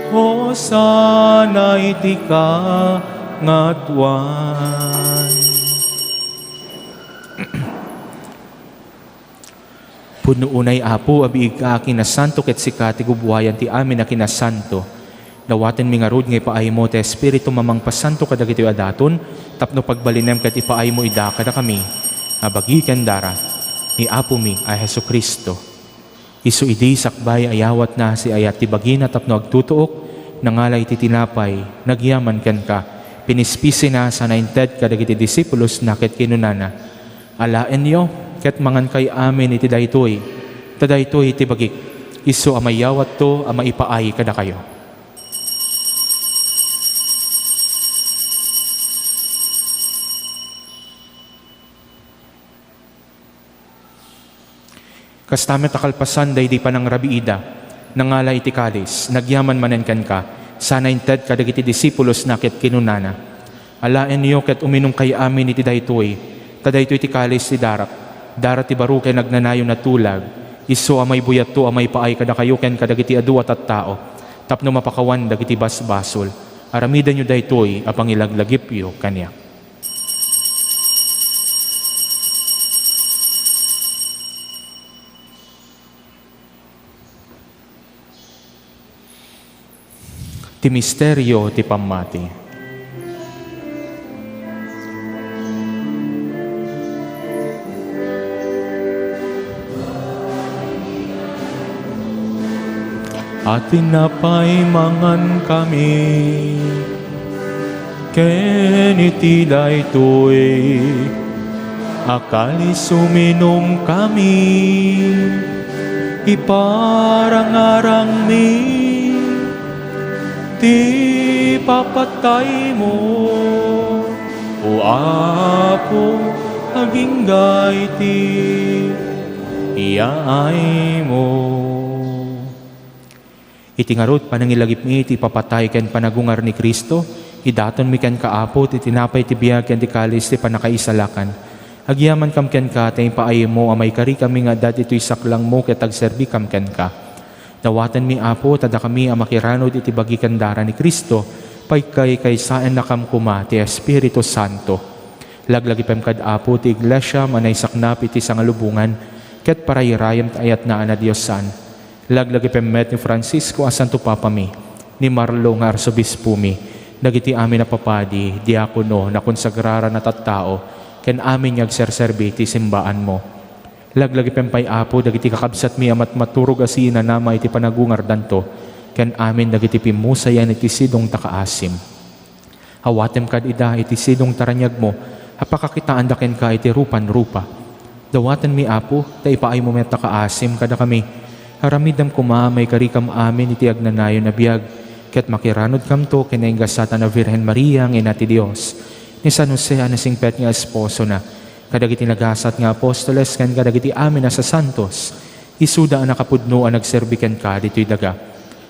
Hosanna iti kangatoan. Pudno unay, Apo, a biigka a kinasanto ket sika ti gubuayan ti amin a kinasanto. Dawatenmi ngarud nga ipaaymo ti Espiritum a mangpasanto kadagitoy a daton tapno pagbalinem ket ipaaymo ida kadakami a bagi ken dara ni Apomi a Jesu-Cristo. Isu idi sakbay a yawatna, siayat ti bagina tapno agtutuok, nangala iti tinapay, nagyaman kenka, pinispisina sana inted kadagiti disipulosna ket kinunana, "Alaenyo ket mangankay amin iti daytoy, ta daytoy ti bagik, isu a mayawatto a maipaay kadakayo." Kasta met a kalpasan daydi panangrabiida, nangala iti kalis, nagyaman manen kenka, sana inted kadagiti disipulosna ket kinunana, "Alaenyo ket uminumkay amin iti daytoy, ta daytoy ti kalis ti darak, darak ti baro ken agnanayon a tulag, isu a maibuyatto a maipaay kadakayo ken kadagiti adu a tattao, tapno mapakawan dagiti basbasol. Aramidenyo daytoy a pangilaglagipyo kaniak." Ti misterio ti pammati. A tinapay mangankami, ken iti daytoy a kalis uminumkami, iparangarangmi ti papataymo, O Apo, agingga iti yaaymo. Iti ngarud, panangilagipmi iti ipapatay ken panagungar ni Cristo, idatonmi kenka, Apo, ti tinapay ti biag ken ti kalis ti pannakaisalakan. Agyamankam kenka ta impaaymo a maikarikami nga adda ditoy saklangmo ket agserbikam kenka. Dawatenmi, Apo, ta dakami a makiranud iti bagi ken dara ni Cristo, pagkaykaysaennakam koma ti Espiritu Santo. Laglagipem kad, Apo, ti iglesiam a naisaknap iti sangalubongan ket parayrayem ti ayatna a nadiosan. Laglagipem met ni Francisco a Santo Papami, ni Marlo nga Arsobispomi, dagiti amin a papadi, diakono, nakonsagraran a tattao, ken amin nga agserserbi iti simbaanmo. Laglagipem pay, Apo, dagiti kakabsatmi a matmaturog a siinanama iti panagungardanto, ken amin dagiti pimmusayan iti sidongta kaasim. Awatem kad ida iti sidongta raniagmo a pakakitaanda kenka iti rupan rupa. Dawatenmi, Apo, ta ipaaymo met a kaasim kadakami. Aramidem koma a maikarikam amin iti agnanayon a biag, ket makiranudkamto ken naingasatan a Birhen Maria nga Ina ti Dios, ni San Jose a nasingpet nga esposona, kadagiti nagasat nga apostoles ken kadagiti amin a sasantos, isuda a nakapudno a nagserbi kenka ditoy daga.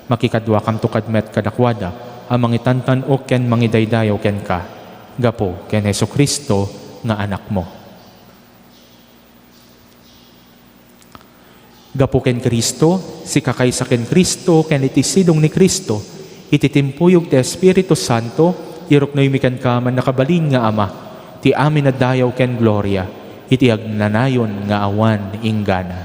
Makikaduakamto kad met kadakuada a mangitantan-ok ken mangidaydayaw kenka, gapu ken Jesu-Cristo nga Anakmo. Gapu ken Cristo, sika kaysa ken Cristo, ken iti sidong ni Cristo, iti timpuyog ti Espiritu Santo, iruknoymi kenka, mannakabalin nga Ama, ti amin a dayaw ken gloria, iti agnanayon nga awan inggana.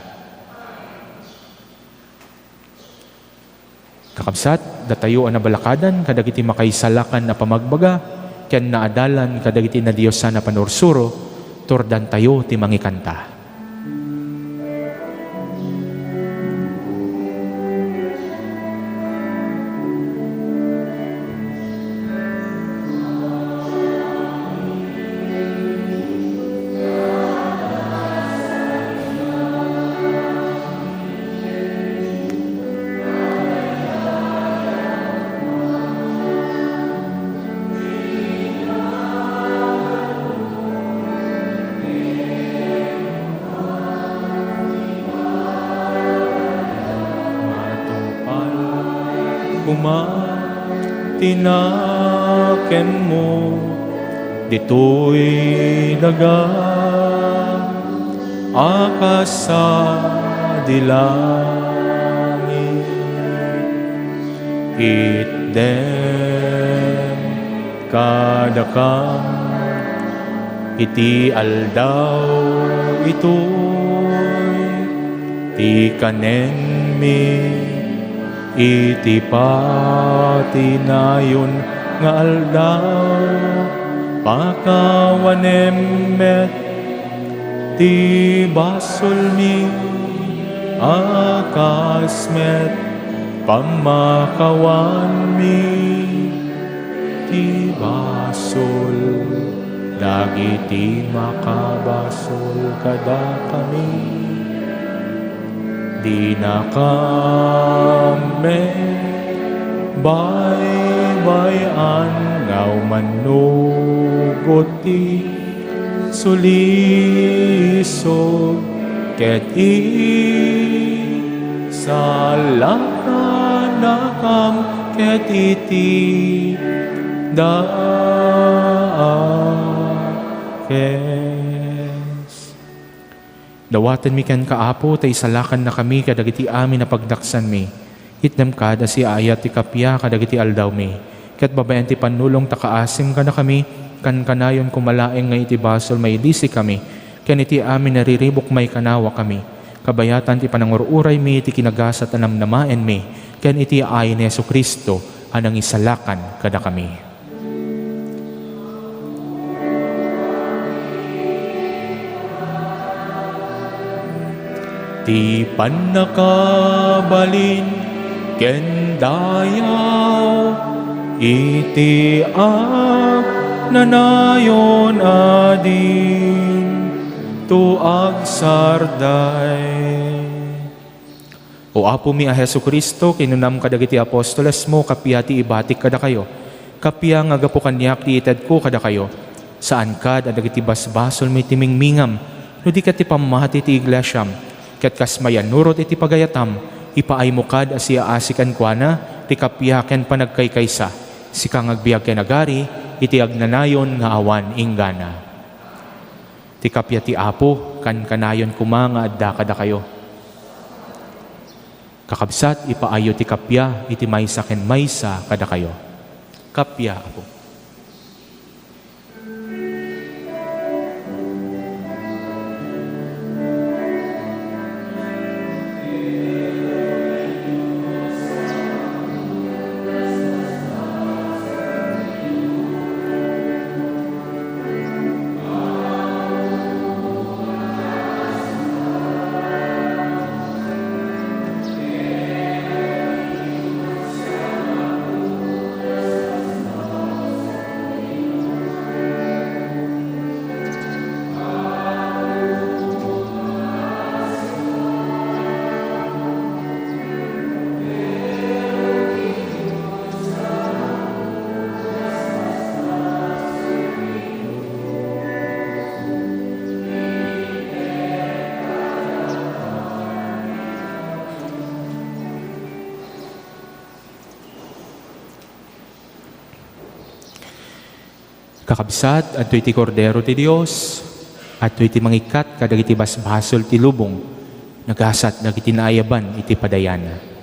Kakabsat, datayo a nabalakadan kadagiti makaisalakan a pamagbaga ken naadalan kadagiti nadiosan a panursuro, turdantayo ti mangikanta. Matina kenmo ditoy daga a kasadi langit. Itdem kadakam iti aldaw itoy ti kanenmi iti patinayon nga aldaw. Pakawanem met ti basolmi a kas met pammakawanmi ti basol dagiti makabasol kadakami. Dinakam met baybay-an nga umannugot ti sulisog ket isalakannakam ket iti daakes. Dawatenmi kenka, Apo, ta isalakannakami kadagiti amin a pagdaksanmi. Itdem kad a siaayat ti kappia kadagiti aldawmi, ket babaen ti pannulong ta kaasim kadakami, kankanayon koma laeng nga iti basol mailisikami, ken iti amin a riribuk maikanawakami. Kabayatan ti panangur-uraymi iti kinagasat a namnamaenmi, ken iti ayan ni Jesu-Cristo a nangisalakan kadakami. Ti pannakabalin ken dayaw iti agnanayon a dinto agsarday. O Apomi a Jesu-Cristo, kinunam kadagiti apostolesmo, kappia ti ibatik kadakayo. Kappia nga gapu kaniak ti itedko kadakayo. Saan kad a dagiti basbasolmi ti mingmingam, no di ket ti pammati ti iglesiam. Ket kas mayannurot iti pagayatam, ipaaymo kad a siaasi kenkuana ti kappia ken panagkaykaysa, sika nga agbiag ken agari iti agnanayon nga awan inggana. Ti kappia ti Apo, kankanayon koma nga adda kadakayo. Kakabsat, ipaayyo ti kappia iti maysa ken maysa kadakayo. Kappia, Apo. Kakabsat, adtoy ti Kordero ti Dios, adtoy ti mangikkat kadagiti basbasol ti lubong, nagasat dagiti naayaban iti padayana.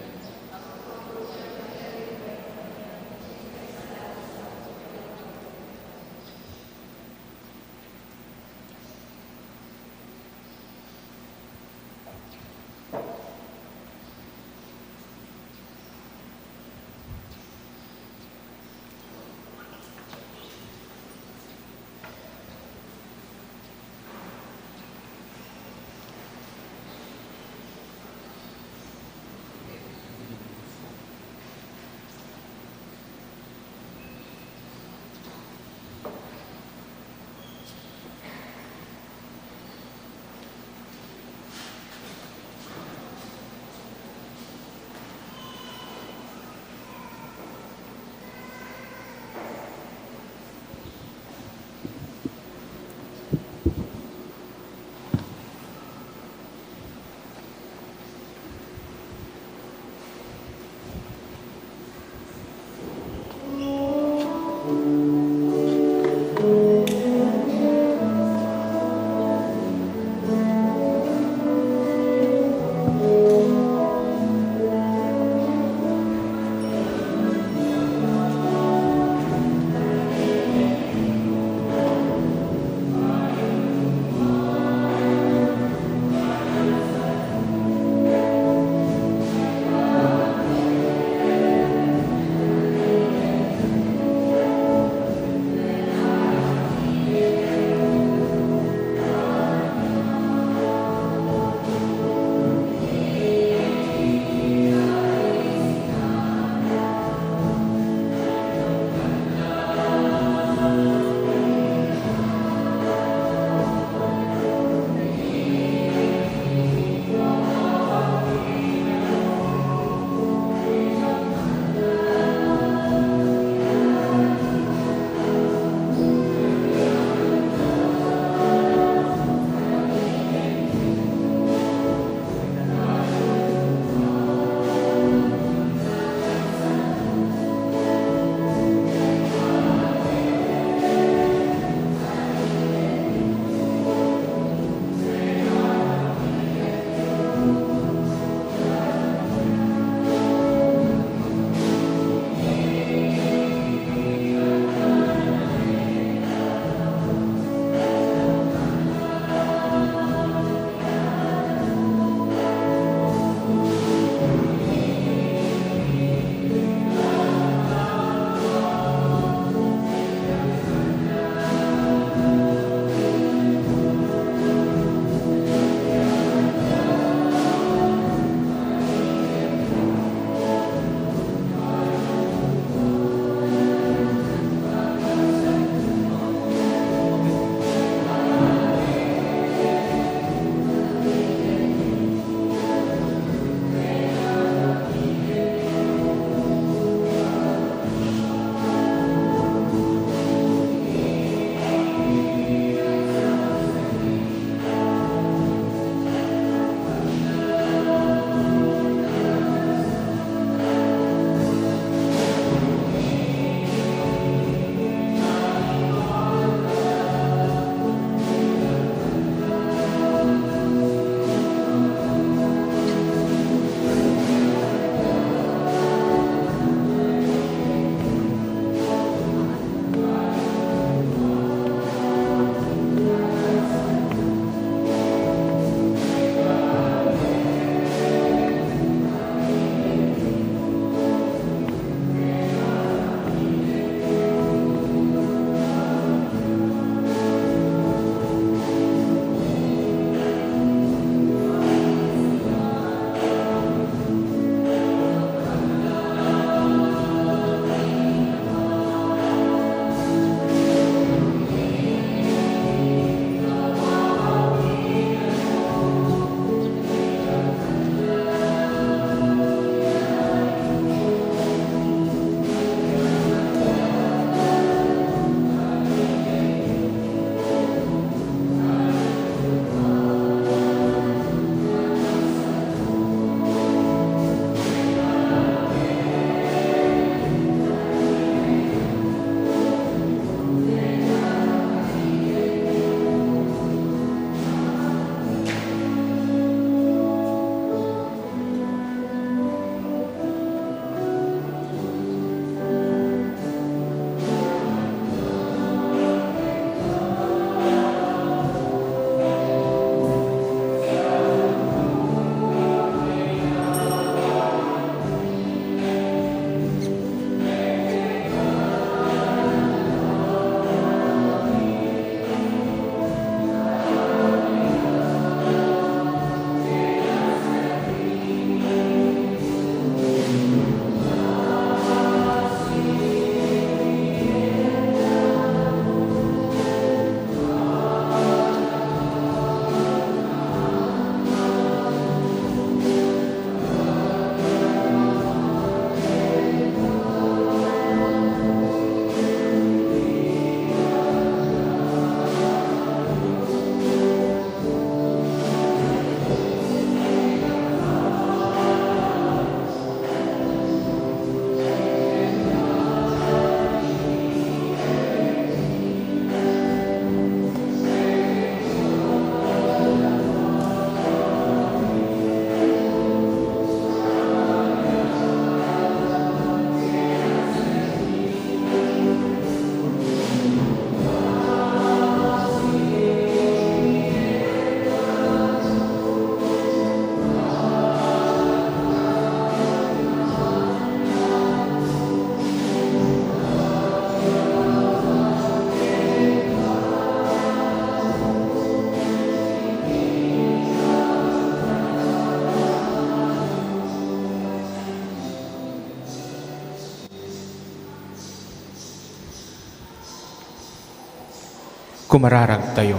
Kumararagtayo.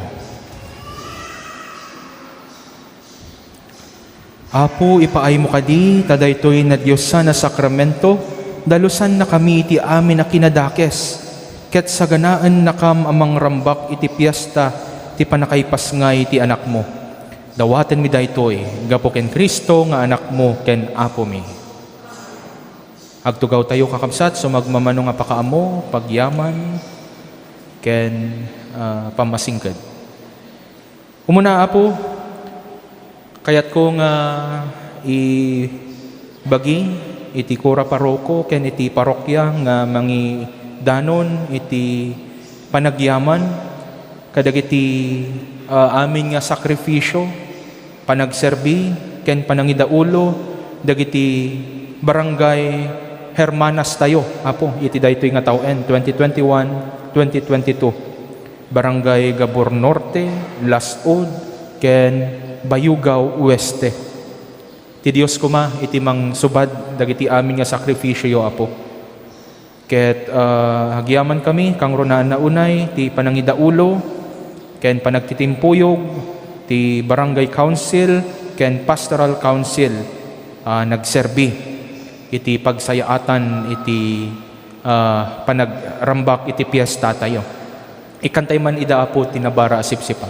Apo, ipaaymo kadi ta daytoy nadiosan a sakramento, dalosannakami iti amin a kinadakes, ket saganaennakam a mangrambak iti piesta ti pannakaipasngay ti Anakmo. Dawatenmi daytoy gapu ken Cristo nga Anakmo ken Apomi. Agtugawtayo, kakabsat, sumagmamano nga pakaammo, pagyaman, ken, ah, pammasingked. Umuna, Apo, kayatko nga ibagi iti kura paroko ken iti parokia nga mangidanon iti panagyaman kadagiti, ah, amin nga sakrifisio, panagserbi, ken panangidaulo dagiti barangay hermanas tayo, Apo, iti daytoy nga tawen, twenty twenty-one, twenty twenty-two. Barangay Gabor Norte, Las-ud, ken Bayugao Oeste. Ti Dios koma iti mangsubad dagiti amin nga sakrifisioyo, Apo. Ket, ah, agyamankami, kangrunaanna unay ti panangidaulo ken panagtitimpuyog ti Barangay Council ken Pastoral Council, ah, nagserbi iti pagsayaatan iti, ah, panagrambak iti piestatayo. Ikkantay man ida, Apo, ti nabara a sipsipag.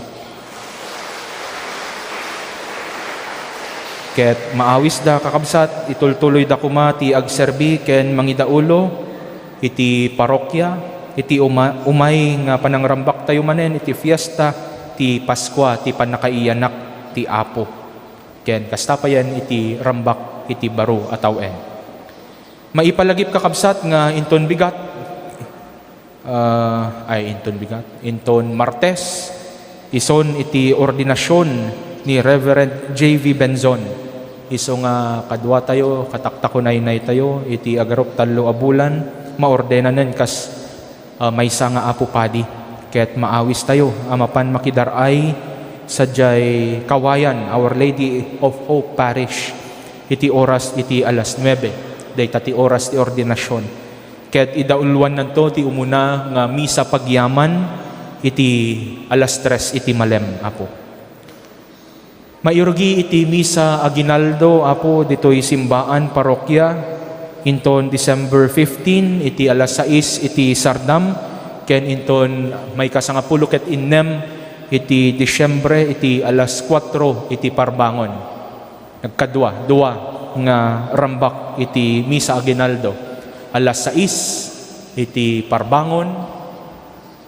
Ket maawisda, kakabsat, itultuloyda koma ti agserbi ken mangidaulo iti parokia, iti uma-, umay nga panangrambaktayo manen iti fiesta ti Paskua ti pannakaiyanak ti Apo. Ken kasta payen iti rambak iti baro a tawen. Maipalagip, kakabsat, nga inton bigat, ah, ay, inton bigat, inton Martes, ison iti ordinasion ni Reverend J V Benzon. Isu nga kaduatayo, kataktakunaynaytayo iti agarup tallo a bulan, maordenanen kas, ah, maysa nga Apo Padi. Ket maawistayo a mapan makidar-ay sadiay Kawayan, Our Lady of Hope Parish, iti oras iti alas nuebe. Dayta ti oras ti ordinasion. Ket idauluannanto ti umuna nga misa pagyaman iti alas tres iti malem, Apo. Mairugi iti misa aguinaldo, Apo, ditoy simbaan parokia inton December fifteen iti alas sais iti sardam, ken inton maikasangapulo ket innem iti Disiembre iti alas kuatro iti parbangon. Nagkadua, dua nga rambak iti misa aguinaldo. Alas sais iti parbangon,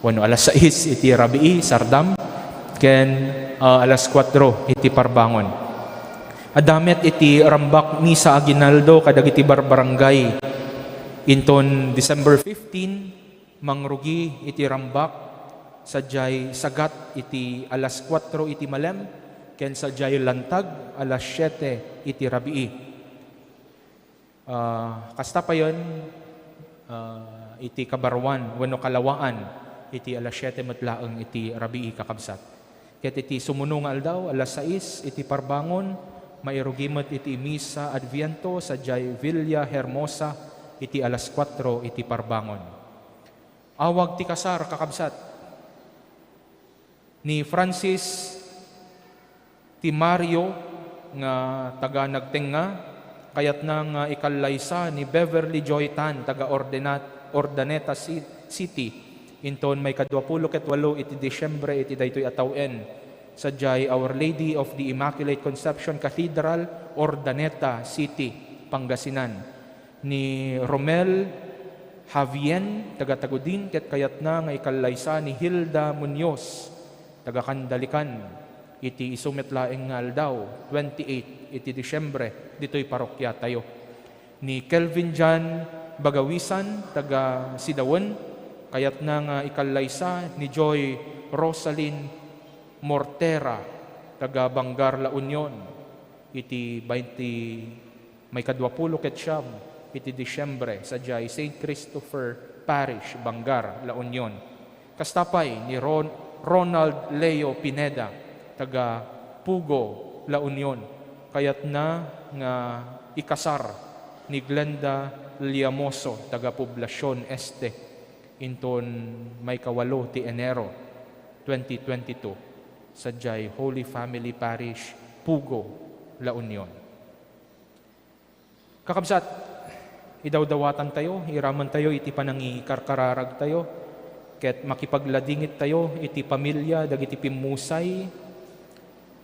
wenno alas sais iti rabii, sardam, ken, ah, alas kuatro iti parbangon. Adda met iti rambak misa aguinaldo kadagiti barbarangay. Inton December fifteen, mangrugi iti rambak sadiay sagat iti alas kuatro iti malem, ken sadiay lantag alas siete iti rabii. Ah, kasta payen, ah, iti kabaruan wenno kalawaan iti alas siete met laeng iti rabii, kakabsat. Ket iti sumuno nga aldaw, alas sais iti parbangon, mairugi met iti misa Adviento sadiay Villa Hermosa iti alas kuatro iti parbangon. Awag ti kasar, kakabsat. Ni Francis Timario nga taga Nagtenga, kayatna nga ikallaysa ni Beverly Joy Tan, taga Ordenat-, Urdaneta Ci-, City, inton maikadua pulo ket walo iti Disiembre iti daytoy a tawen, sadiay Our Lady of the Immaculate Conception Cathedral, Urdaneta City, Pangasinan. Ni Romel Javien, taga Tagudin, ket kayatna nga ikallaysa ni Hilda Muñoz, taga Candalican, iti isu met laeng nga aldaw, twenty-eight iti Disiembre, ditoy parokiatayo. Ni Kelvin John Bagawisan, taga Sidawen, kayatna nga ikallaysa ni Joy Rosalyn Mortera, taga Bangar, La Union, iti bainti maikadua pulo ket siam iti Disiembre, sadiay Saint Christopher Parish, Bangar, La Union. Kasta pay ni Ron-, Ronald Leo Pineda, taga Pugo, La Union, kayatna nga ikasar ni Glenda Liamoso, taga Poblacion Este, inton maikawalo ti Enero, twenty twenty-two, sadiay Holy Family Parish, Pugo, La Union. Kakabsat, idawdawatantayo, iramantayo iti panangikarkararagtayo, ket makipagladingittayo iti pamilia dagiti pimmusay,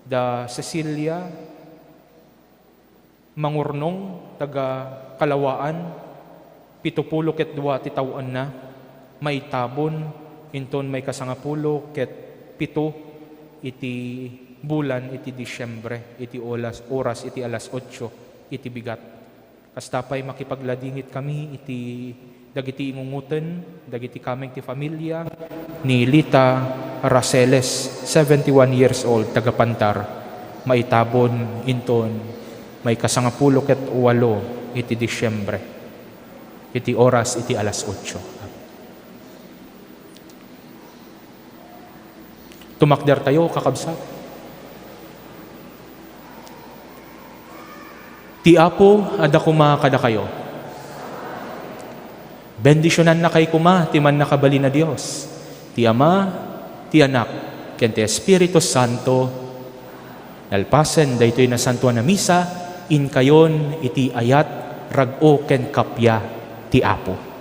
da Cecilia, Mangurnong, taga Kalawaan, pito pulo ket dua ti tawenna, maitabon inton maikasangapulo ket pito iti bulan iti Disiembre, iti oras, oras iti alas otso iti bigat. Kasta pay, makipagladingit kami iti dagiti ingungoten, dagiti kameng ti familia ni Lita Raceles, seventy-one years old, taga Pantar, maitabon inton maikasangapulo ket walo iti Disiembre, iti oras iti alas otso. Tumakdertayo, kakabsat. Ti Apo adda koma kadakayo. Bendisionannakay koma ti Mannakabalin a Dios, ti Ama, ti Anak, ken ti Espiritu Santo. Nalpasen daytoy nasantoan a misa, inkayon iti ayat, rag-o, ken kappia ti Apo.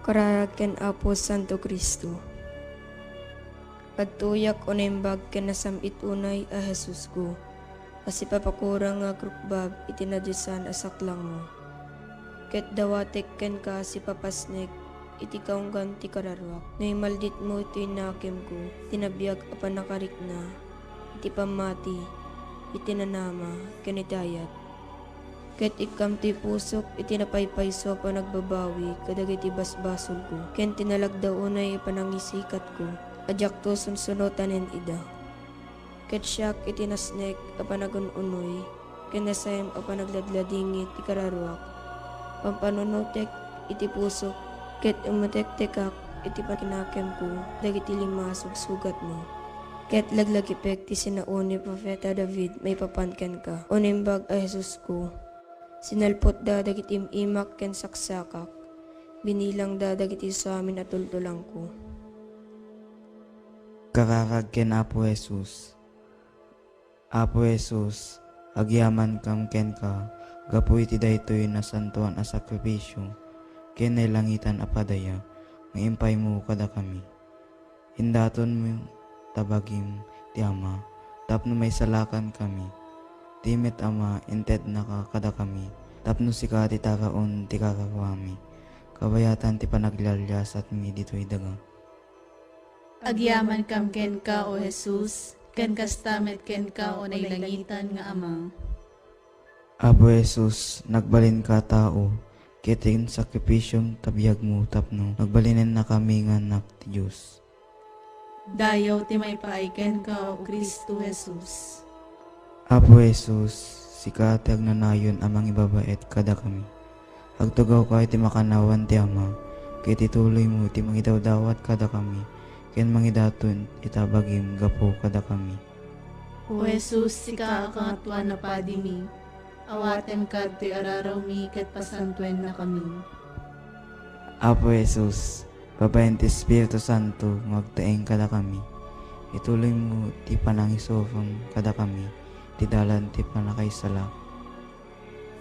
Kararag ken Apo Santo Cristo. Agtuyak o naimbag ken nasam-it unay a Jesusko, a sipapakurang nga agrukbab iti nadiosan a saklangmo. Ket dawatek kenka a sipapasnek iti kaunggan ti kararuak. No imalditmo iti nakemko, iti nabiag a pannakarikna, iti pammati, iti nanama, ken iti ayat. Ket ikkam ti pusok iti napaypayso a panagbabawi kadagiti basbasolko, ken ti nalagda unay a panangisikatko a diakto sunsunotanen ida. Ket siak iti nasnek a panagun-unoy ken nasaem a panagladladingit ti kararuak, pampanunotek iti pusok, ket umetektekak iti pakinakemko dagiti lima a sugsugatmo. Ket laglagipek ti sinao ni Profeta David maipapan kenka, O Naimbag a Jesusko. Sinalpotda dagiti im-imak ken saksakak, binilangda dagiti suamin a tultulangko. Kararag ken Apo Jesus. Apo Jesus, agyamankam kenka gapu iti daytoy nasantoan a sakrifisio ken nailangitan a padaya nga impaymo kadakami. Indatonmo ta bagim ti Ama tapno maisalakan kami. Ti met Ama, intednaka kadakami tapno sika ti taraon ti kararuami, kabayatan ti panaglialiasatmi ditoy daga. Agyamankam kenka, O Jesus, ken kasta met kenka, O nailangitan nga Ama. Apo Jesus, nagbalinka a tao, ket insakripisom ta biagmo tapno nagbalinennakami nga annak ti Dios. Dayaw ti maipaay kenka, O Cristo Jesus. Apo Jesus, sika ti agnanayon a mangibabaet kadakami. Agtugawka iti makannawan ti Ama, ket ituloymo ti mangidawdawat kadakami, ken mangidaton ita bagim gapu kadakami. O Jesus, sika a Kangatoan a Padimi, awatenka ditoy ararawmi ket pasantuennakami. Apo Jesus, babaen ti Espiritu Santo nga agtaeng kadakami, ituloymo ti panangisufam kadakami ti dalan ti pannakaisalakan.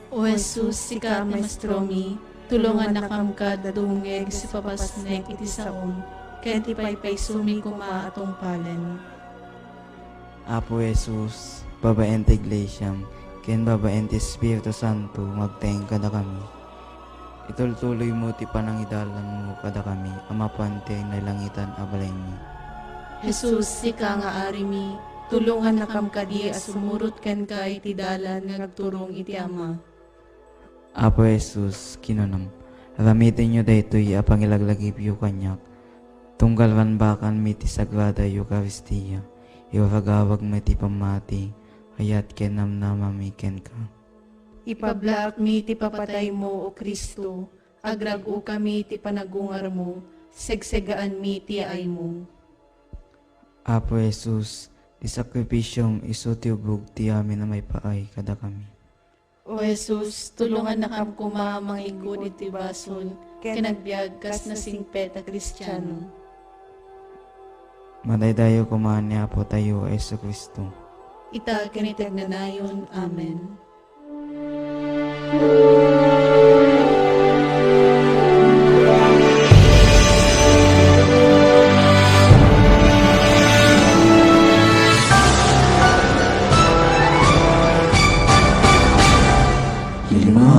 O Jesus, sika ti maestromi, tulongannakam kad a dumngeg iti papasnek iti saom, ken ti paypaysomi koma a tungpalen. Apo Jesus, babaen ti Iglesiam, ken babaen ti Espiritu Santo, nga agtaeng kadakami. Itultuloymo ti panangidalanmo kadakami a mapan ti nailangitan a balaymi. Jesus, sika nga Arimi, tulongannakam kadi a sumurot kenka iti dalan nga agturong iti Ama. Apo Jesus, kinunam, aramitenyo daytoy a pangilaglagipyo kaniak, tunggal rambakanmi ti Sagrada Eukaristia, iragawagmi ti pammati, ayat ken namnamami kenka. Ipablaakmi ti papataymo, O Cristo, agrag-okami ti panagungarmo, segsegaanmi ti yaaymo. Apo Jesus, ti sakrifisiom isu ti ubog ti amin a maipaay kadakami. O Jesus, tulongannakam koma a mangikkud iti basol ken agbiag kas nasingpet a Kristiano. Madaydayaw koma ni Apotayo a Jesu-Cristo. Ita ken iti agnanayon. Amen. Lima,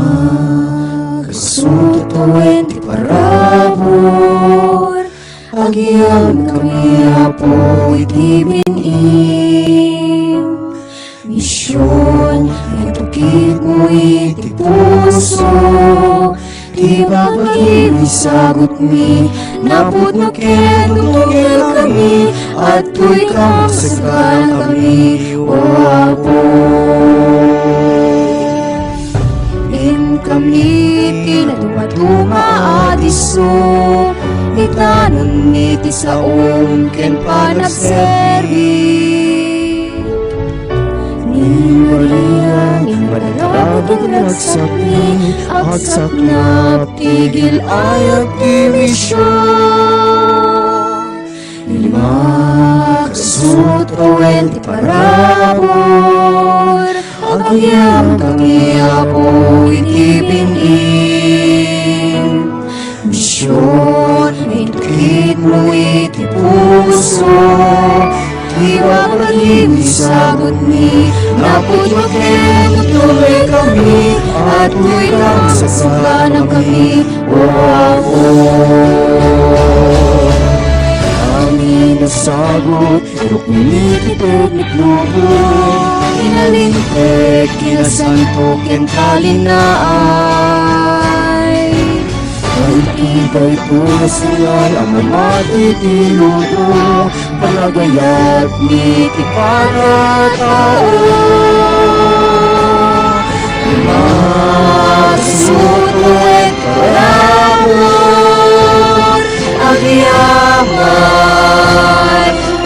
kasutoen ti parabur, agyamankami, Apo, iti bin-im. Mision, itukitmo iti puso, ti babagim isagutmi, napudno ken gutongkami, adtoy ka masaganakami, O Apo. Inkami ti nadumaduma a disso, itanonmi ti saom ken panagserbi. Ni Maria, ni Maria, nagsakni, agsaknap ti gil-ayat ti mision. Lima, kasutoen ti parabur, agyamankami, Apo, iti bin-im. Mision, itukitmo iti puso, ti babagim isagutmi, napudno ken gutongkami, adtoy ka masaganakami, O Apo. Amin a sagut, irukmi ti teknik lubo, inalinteg, kinasanto, ken talinaay. Ay, iti daytoy a signal a mamati ti lubo, panagayat ni ti paratao. Masuto iti parabur, agyaman,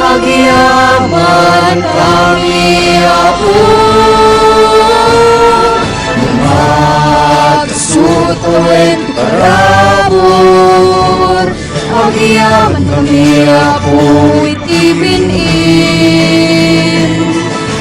agyaman kami, Apo. Masuto iti parabur, agyaman kami, Apo, iti